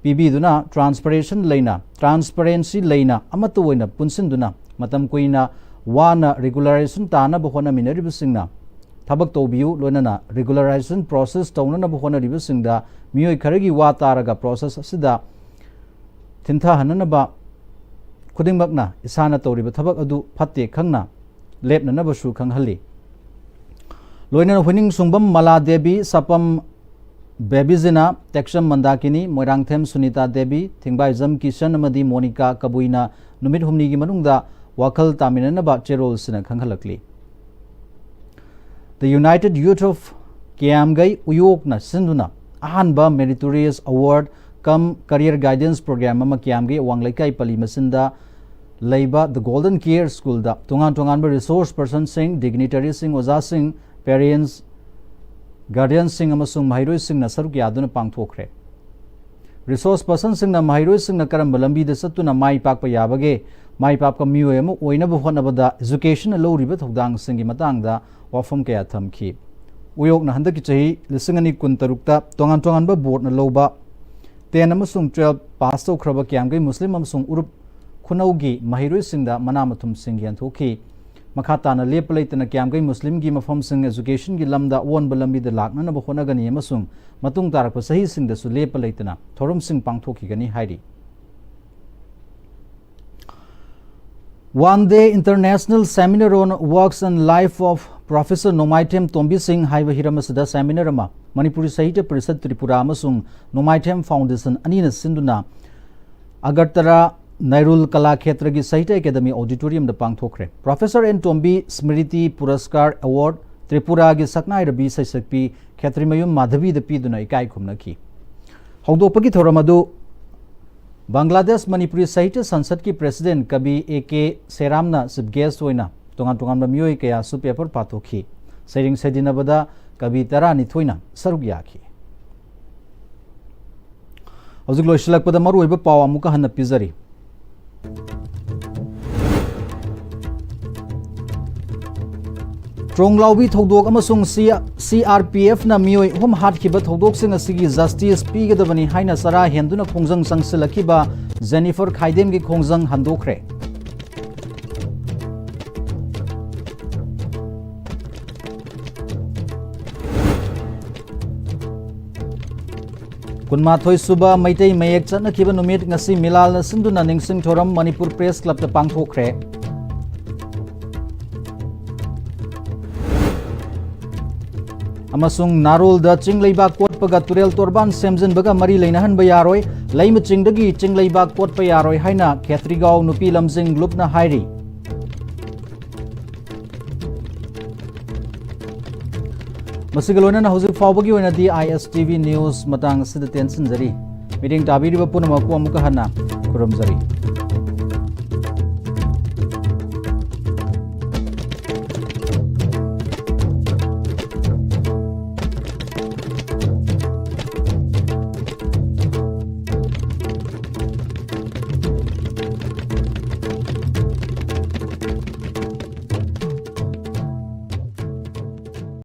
ꯄꯤꯕꯤꯗꯨꯅ ꯇ꯭ꯔꯥꯟꯁꯄꯔꯦꯟꯁꯟ ꯂꯩꯅ ꯇ꯭ꯔꯥꯟꯁꯄꯔꯦꯟꯁꯤ ꯂꯩꯅ ꯑꯃꯠꯇ ꯑꯣꯏꯅ ꯄꯨꯟꯁꯤꯟꯗꯨꯅ ꯃꯇꯝ ꯀꯨꯏꯅ ꯋꯥꯅ ꯔꯤꯒꯨꯂꯔꯥꯏꯖꯦꯁꯟ ꯇꯥꯅꯕ ꯍꯣꯠꯅꯃꯤꯟꯅꯔꯤꯕꯁꯤꯡꯅ ꯊꯕꯛ ꯇꯧꯕꯤꯌꯨ, ꯂꯣꯏꯅꯅ ꯔꯤꯒꯨꯂꯔꯥꯏꯖꯦꯁꯟ ꯄ꯭ꯔꯣꯁꯦꯁ ꯇꯧꯅꯅꯕ ꯍꯣꯠꯅꯔꯤꯕꯁꯤꯡꯗ ꯃꯤꯑꯣꯏ ꯈꯔꯒꯤ ꯋꯥ ꯇꯥꯔꯒ ꯄ꯭ꯔꯣꯁꯦꯁ ꯑꯁꯤꯗ ꯊꯤꯟꯊꯍꯟꯅꯅꯕ ꯈꯨꯗꯤꯡꯃꯛꯅ ꯏꯁꯥꯅ ꯇꯧꯔꯤꯕ ꯊꯕꯛ ꯑꯗꯨ ꯐꯠꯇꯦ ꯈꯪꯅ ꯂꯦꯞꯅꯅꯕꯁꯨ ꯈꯪꯍꯜꯂꯤ꯫ ꯂꯣꯏꯅꯅ ꯍꯨꯏꯅꯤꯡꯁꯨꯡꯕꯝ ꯃꯂꯥ ꯗꯦꯕꯤ, ꯁꯥꯄꯝ ꯕꯦꯕꯤꯖꯤꯅꯥ, ꯇꯦꯛꯆꯝ ꯃꯟꯗꯥꯀꯤꯅꯤ, ꯃꯣꯏꯔꯥꯡꯊꯦꯝ ꯁꯨꯅꯤꯇꯥ ꯗꯦꯕꯤ, ꯊꯤꯡꯕꯥꯏꯖꯝ ꯀꯤꯁꯟ ꯑꯃꯗꯤ ꯃꯣꯅꯤꯀꯥ ꯀꯕꯨꯏꯅ ꯅꯨꯃꯤꯠ ꯍꯨꯝꯅꯤꯒꯤ ꯃꯅꯨꯡꯗ ꯋꯥꯈꯜ ꯇꯥꯃꯤꯟꯅꯅꯕ ꯆꯦꯔꯣꯜꯁꯤꯅ ꯈꯪꯍꯜꯂꯛꯂꯤ꯫ The United Youth of ꯀ꯭ꯌꯥꯝꯒꯩ ꯎꯌꯣꯛꯅ ꯁꯤꯟꯗꯨꯅ ꯑꯍꯥꯟꯕ Meritorious Award cum Career Guidance Program ꯑꯃ ꯀ꯭ꯌꯥꯝꯒꯩ ꯑꯋꯥꯡ ꯂꯩꯀꯥꯏ ꯄꯜꯂꯤ ꯃꯆꯤꯟꯗ ꯂꯩꯕ The Golden Care Schoolꯗ ꯇꯣꯉꯥꯟ ꯇꯣꯉꯥꯟꯕ ꯔꯤꯁꯣꯔꯁ ꯄꯔꯁꯟꯁꯤꯡ, ꯗꯤꯒꯅꯤꯇꯔꯤꯁꯤꯡ, ꯑꯣꯖꯥꯁꯤꯡ, ꯄꯦꯔꯦꯟꯁ, ꯒꯥꯔꯗꯤꯌꯟꯁꯤꯡ ꯑꯃꯁꯨꯡ ꯃꯍꯩꯔꯣꯏꯁꯤꯡꯅ ꯁꯔꯨꯛ ꯌꯥꯗꯨꯅ ꯄꯥꯡꯊꯣꯛꯈ꯭ꯔꯦ꯫ ꯔꯤꯁꯣꯔꯁ ꯄꯔꯁꯟꯁꯤꯡꯅ ꯃꯍꯩꯔꯣꯏꯁꯤꯡꯅ ꯀꯔꯝꯕ ꯂꯝꯕꯤꯗ ꯆꯠꯇꯨꯅ ꯃꯥꯏ ꯄꯥꯛꯄ ꯌꯥꯕꯒꯦ, ꯃꯥꯏ ꯄꯥꯛꯄ ꯃꯤꯑꯣꯏ ꯑꯃ ꯑꯣꯏꯅꯕ ꯍꯣꯠꯅꯕꯗ ꯑꯦꯖꯨꯀꯦꯁꯟꯅ ꯂꯧꯔꯤꯕ ꯊꯧꯗꯥꯡꯁꯤꯡꯒꯤ ꯃꯇꯥꯡꯗ ꯋꯥꯐꯝ ꯀꯌꯥ ꯊꯝꯈꯤ꯫ ꯎꯌꯣꯛꯅ ꯍꯟꯗꯛꯀꯤ ꯆꯍꯤ ꯂꯤꯁꯤꯡ ꯑꯅꯤ ꯀꯨꯟ ꯇꯔꯨꯛꯇ ꯇꯣꯉꯥꯟ ꯇꯣꯉꯥꯟꯕ ꯕꯣꯔꯗꯅ ꯂꯧꯕ ꯇꯦꯟ ꯑꯃꯁꯨꯡ ꯇꯨꯋꯦꯜꯐ ꯄꯥꯁ ꯇꯧꯈ꯭ꯔꯕ ꯀ꯭ꯌꯥꯝꯒꯩ ꯃꯨꯁꯂꯤꯝ ꯑꯃꯁꯨꯡ ꯎꯔꯨꯞ ꯈꯨꯅꯧꯒꯤ ꯃꯍꯩꯔꯣꯏꯁꯤꯡꯗ ꯃꯅꯥ ꯃꯊꯨꯝꯁꯤꯡ ꯌꯦꯟꯊꯣꯛꯈꯤ꯫ ꯃꯈꯥ ꯇꯥꯅ ꯂꯦꯞꯄ ꯂꯩꯇꯅ ꯀ꯭ꯌꯥꯝꯒꯩ ꯃꯨꯁꯂꯤꯝꯒꯤ ꯃꯐꯝꯁꯤꯡ ꯑꯦꯖꯨꯀꯦꯁꯟꯒꯤ ꯂꯝꯗ ꯑꯑꯣꯟꯕ ꯂꯝꯕꯤꯗ ꯂꯥꯛꯅꯅꯕ ꯍꯣꯠꯅꯒꯅꯤ ꯑꯃꯁꯨꯡ ꯃꯇꯨꯡ ꯇꯥꯔꯛꯄ ꯆꯍꯤꯁꯤꯡꯗꯁꯨ ꯂꯦꯞꯄ ꯂꯩꯇꯅ ꯊꯧꯔꯝꯁꯤꯡ ꯄꯥꯡꯊꯣꯛꯈꯤꯒꯅꯤ ꯍꯥꯏꯔꯤ꯫ One Day International Seminar on Works and Life of Professor ꯅꯣꯡꯃꯥꯏꯊꯦꯝ ꯇꯣꯝꯕꯤ ꯁꯤꯡ ꯍꯥꯏꯕ ꯍꯤꯔꯝ ꯑꯁꯤꯗ ꯁꯦꯃꯤꯅꯥꯔ ꯑꯃ ꯃꯅꯤꯄꯨꯔꯤ ꯁꯥꯍꯤꯇ꯭ꯌ ꯄꯔꯤꯁꯠ ꯇ꯭ꯔꯤꯄꯨꯔꯥ ꯑꯃꯁꯨꯡ ꯅꯣꯡꯃꯥꯏꯊꯦꯝ ꯐꯥꯎꯟꯗꯦꯁꯟ ꯑꯅꯤꯅ ꯁꯤꯟꯗꯨꯅ ꯑꯒꯔꯇꯂꯥ ꯅꯥꯏꯔꯨꯜ ꯀꯂꯥ ꯈꯦꯇ꯭ꯔꯒꯤ ꯁꯥꯍꯤꯇ꯭ꯌ ꯑꯦꯀꯥꯗꯃꯤ ꯑꯣꯗꯤꯇꯣꯔꯤꯌꯝꯗ ꯄꯥꯡꯊꯣꯛꯈ꯭ꯔꯦ꯫ Professor N Tombi Smriti Puraskar award ꯇ꯭ꯔꯤꯄꯨꯔꯥꯒꯤ ꯁꯛꯅꯥꯏꯔꯕꯤ ꯁꯩꯁꯛꯄꯤ ꯈꯦꯇ꯭ꯔꯤꯃꯌꯨꯝ ꯃꯥꯙꯕꯤꯗ ꯄꯤꯗꯨꯅ ꯏꯀꯥꯏ ꯈꯨꯝꯅꯈꯤ꯫ ꯍꯧꯗꯣꯛꯄꯒꯤ ꯊꯧꯔꯝ ꯑꯗꯨ ꯕꯪꯒ꯭ꯂꯥꯗꯦꯁ ꯃꯅꯤꯄꯨꯔꯤ ꯁꯥꯍꯤꯇ꯭ꯌ ꯁꯪꯁꯠꯀꯤ president Kabi A K ꯁꯦꯔꯥꯝꯅ chief guest ꯑꯣꯏꯅ ꯇꯣꯉꯥꯟ ꯇꯣꯉꯥꯟꯕ ꯃꯤꯑꯣꯏ ꯀꯌꯥꯁꯨ ꯄꯦꯄꯔ ꯄꯥꯊꯣꯛꯈꯤ꯫ ꯁꯩꯔꯦꯡ ꯁꯩꯗꯤꯟꯅꯕꯗ ꯀꯕꯤ ꯇꯔꯥꯅꯤꯊꯣꯏꯅ ꯁꯔꯨꯛ ꯌꯥꯈꯤ꯫ ꯍꯧꯖꯤꯛ ꯂꯣꯏꯁꯤꯜꯂꯛꯄꯗ ꯃꯔꯨꯑꯣꯏꯕ ꯄꯥꯎ ꯑꯃꯨꯛꯀ ꯍꯟꯅ ꯄꯤꯖꯔꯤ꯫ ꯇ꯭ꯔꯣꯡꯂꯥꯎꯕꯤ ꯊꯧꯗꯣꯛ ꯑꯃꯁꯨꯡ ꯁꯤ-, CRPFꯅ ꯃꯤꯑꯣꯏ ꯑꯍꯨꯝ ꯍꯥꯠꯈꯤꯕ ꯊꯧꯗꯣꯛꯁꯤꯡ ꯑꯁꯤꯒꯤ justice ꯄꯤꯒꯗꯕꯅꯤ ꯍꯥꯏꯅ ꯆꯔꯥ ꯍꯦꯟꯗꯨꯅ ꯈꯣꯡꯖꯪ ꯆꯪꯁꯤꯜꯂꯛꯈꯤꯕ ꯖꯦꯅꯤꯐꯔ ꯈꯥꯏꯗꯦꯝꯒꯤ ꯈꯣꯡꯖꯪ ꯍꯟꯗꯣꯛꯈ꯭ꯔꯦ꯫ ꯀꯨꯟꯃꯥꯊꯣꯏ ꯁꯨꯕ ꯃꯩꯇꯩ ꯃꯌꯦꯛ ꯆꯠꯅꯈꯤꯕ ꯅꯨꯃꯤꯠ ꯉꯁꯤ ꯃꯤꯂꯥꯜꯅ ꯁꯤꯟꯗꯨꯅ ꯅꯤꯡꯁꯤꯡ ꯊꯧꯔꯝ ꯃꯅꯤꯄꯨꯔ ꯄ꯭ꯔꯦꯁ ꯀ꯭ꯂꯕꯇ ꯄꯥꯡꯊꯣꯛꯈ꯭ꯔꯦ꯫ ꯑꯃꯁꯨꯡ ꯅꯥꯔꯣꯜꯗ ꯆꯤꯡ ꯂꯩꯕꯥꯛ ꯀꯣꯠꯄꯒ ꯇꯨꯔꯦꯜ ꯇꯣꯔꯕꯥꯟ ꯁꯦꯝꯖꯤꯟꯕꯒ ꯃꯔꯤ ꯂꯩꯅꯍꯟꯕ ꯌꯥꯔꯣꯏ, ꯂꯩꯃ ꯆꯤꯡꯗꯒꯤ ꯆꯤꯡ ꯂꯩꯕꯥꯛ ꯀꯣꯠꯄ ꯌꯥꯔꯣꯏ ꯍꯥꯏꯅ ꯈꯦꯇ꯭ꯔꯤꯒꯥꯎ ꯅꯨꯄꯤ ꯂꯝꯖꯤꯡ ꯂꯨꯞꯅ ꯍꯥꯏꯔꯤ꯫ ꯃꯁꯤꯒ ꯂꯣꯏꯅꯅ ꯍꯧꯖꯤꯛ ꯐꯥꯎꯕꯒꯤ ꯑꯣꯏꯅꯗꯤ ISTV news ꯃꯇꯥꯡ ꯑꯁꯤꯗ ꯇꯦꯟꯁꯤꯟꯖꯔꯤ꯫ ꯃꯤꯠꯌꯦꯡ ꯇꯥꯕꯤꯔꯤꯕ ꯄꯨꯝꯅꯃꯛꯄꯨ ꯑꯃꯨꯛꯀ ꯍꯟꯅ ꯈꯨꯔꯨꯝꯖꯔꯤ꯫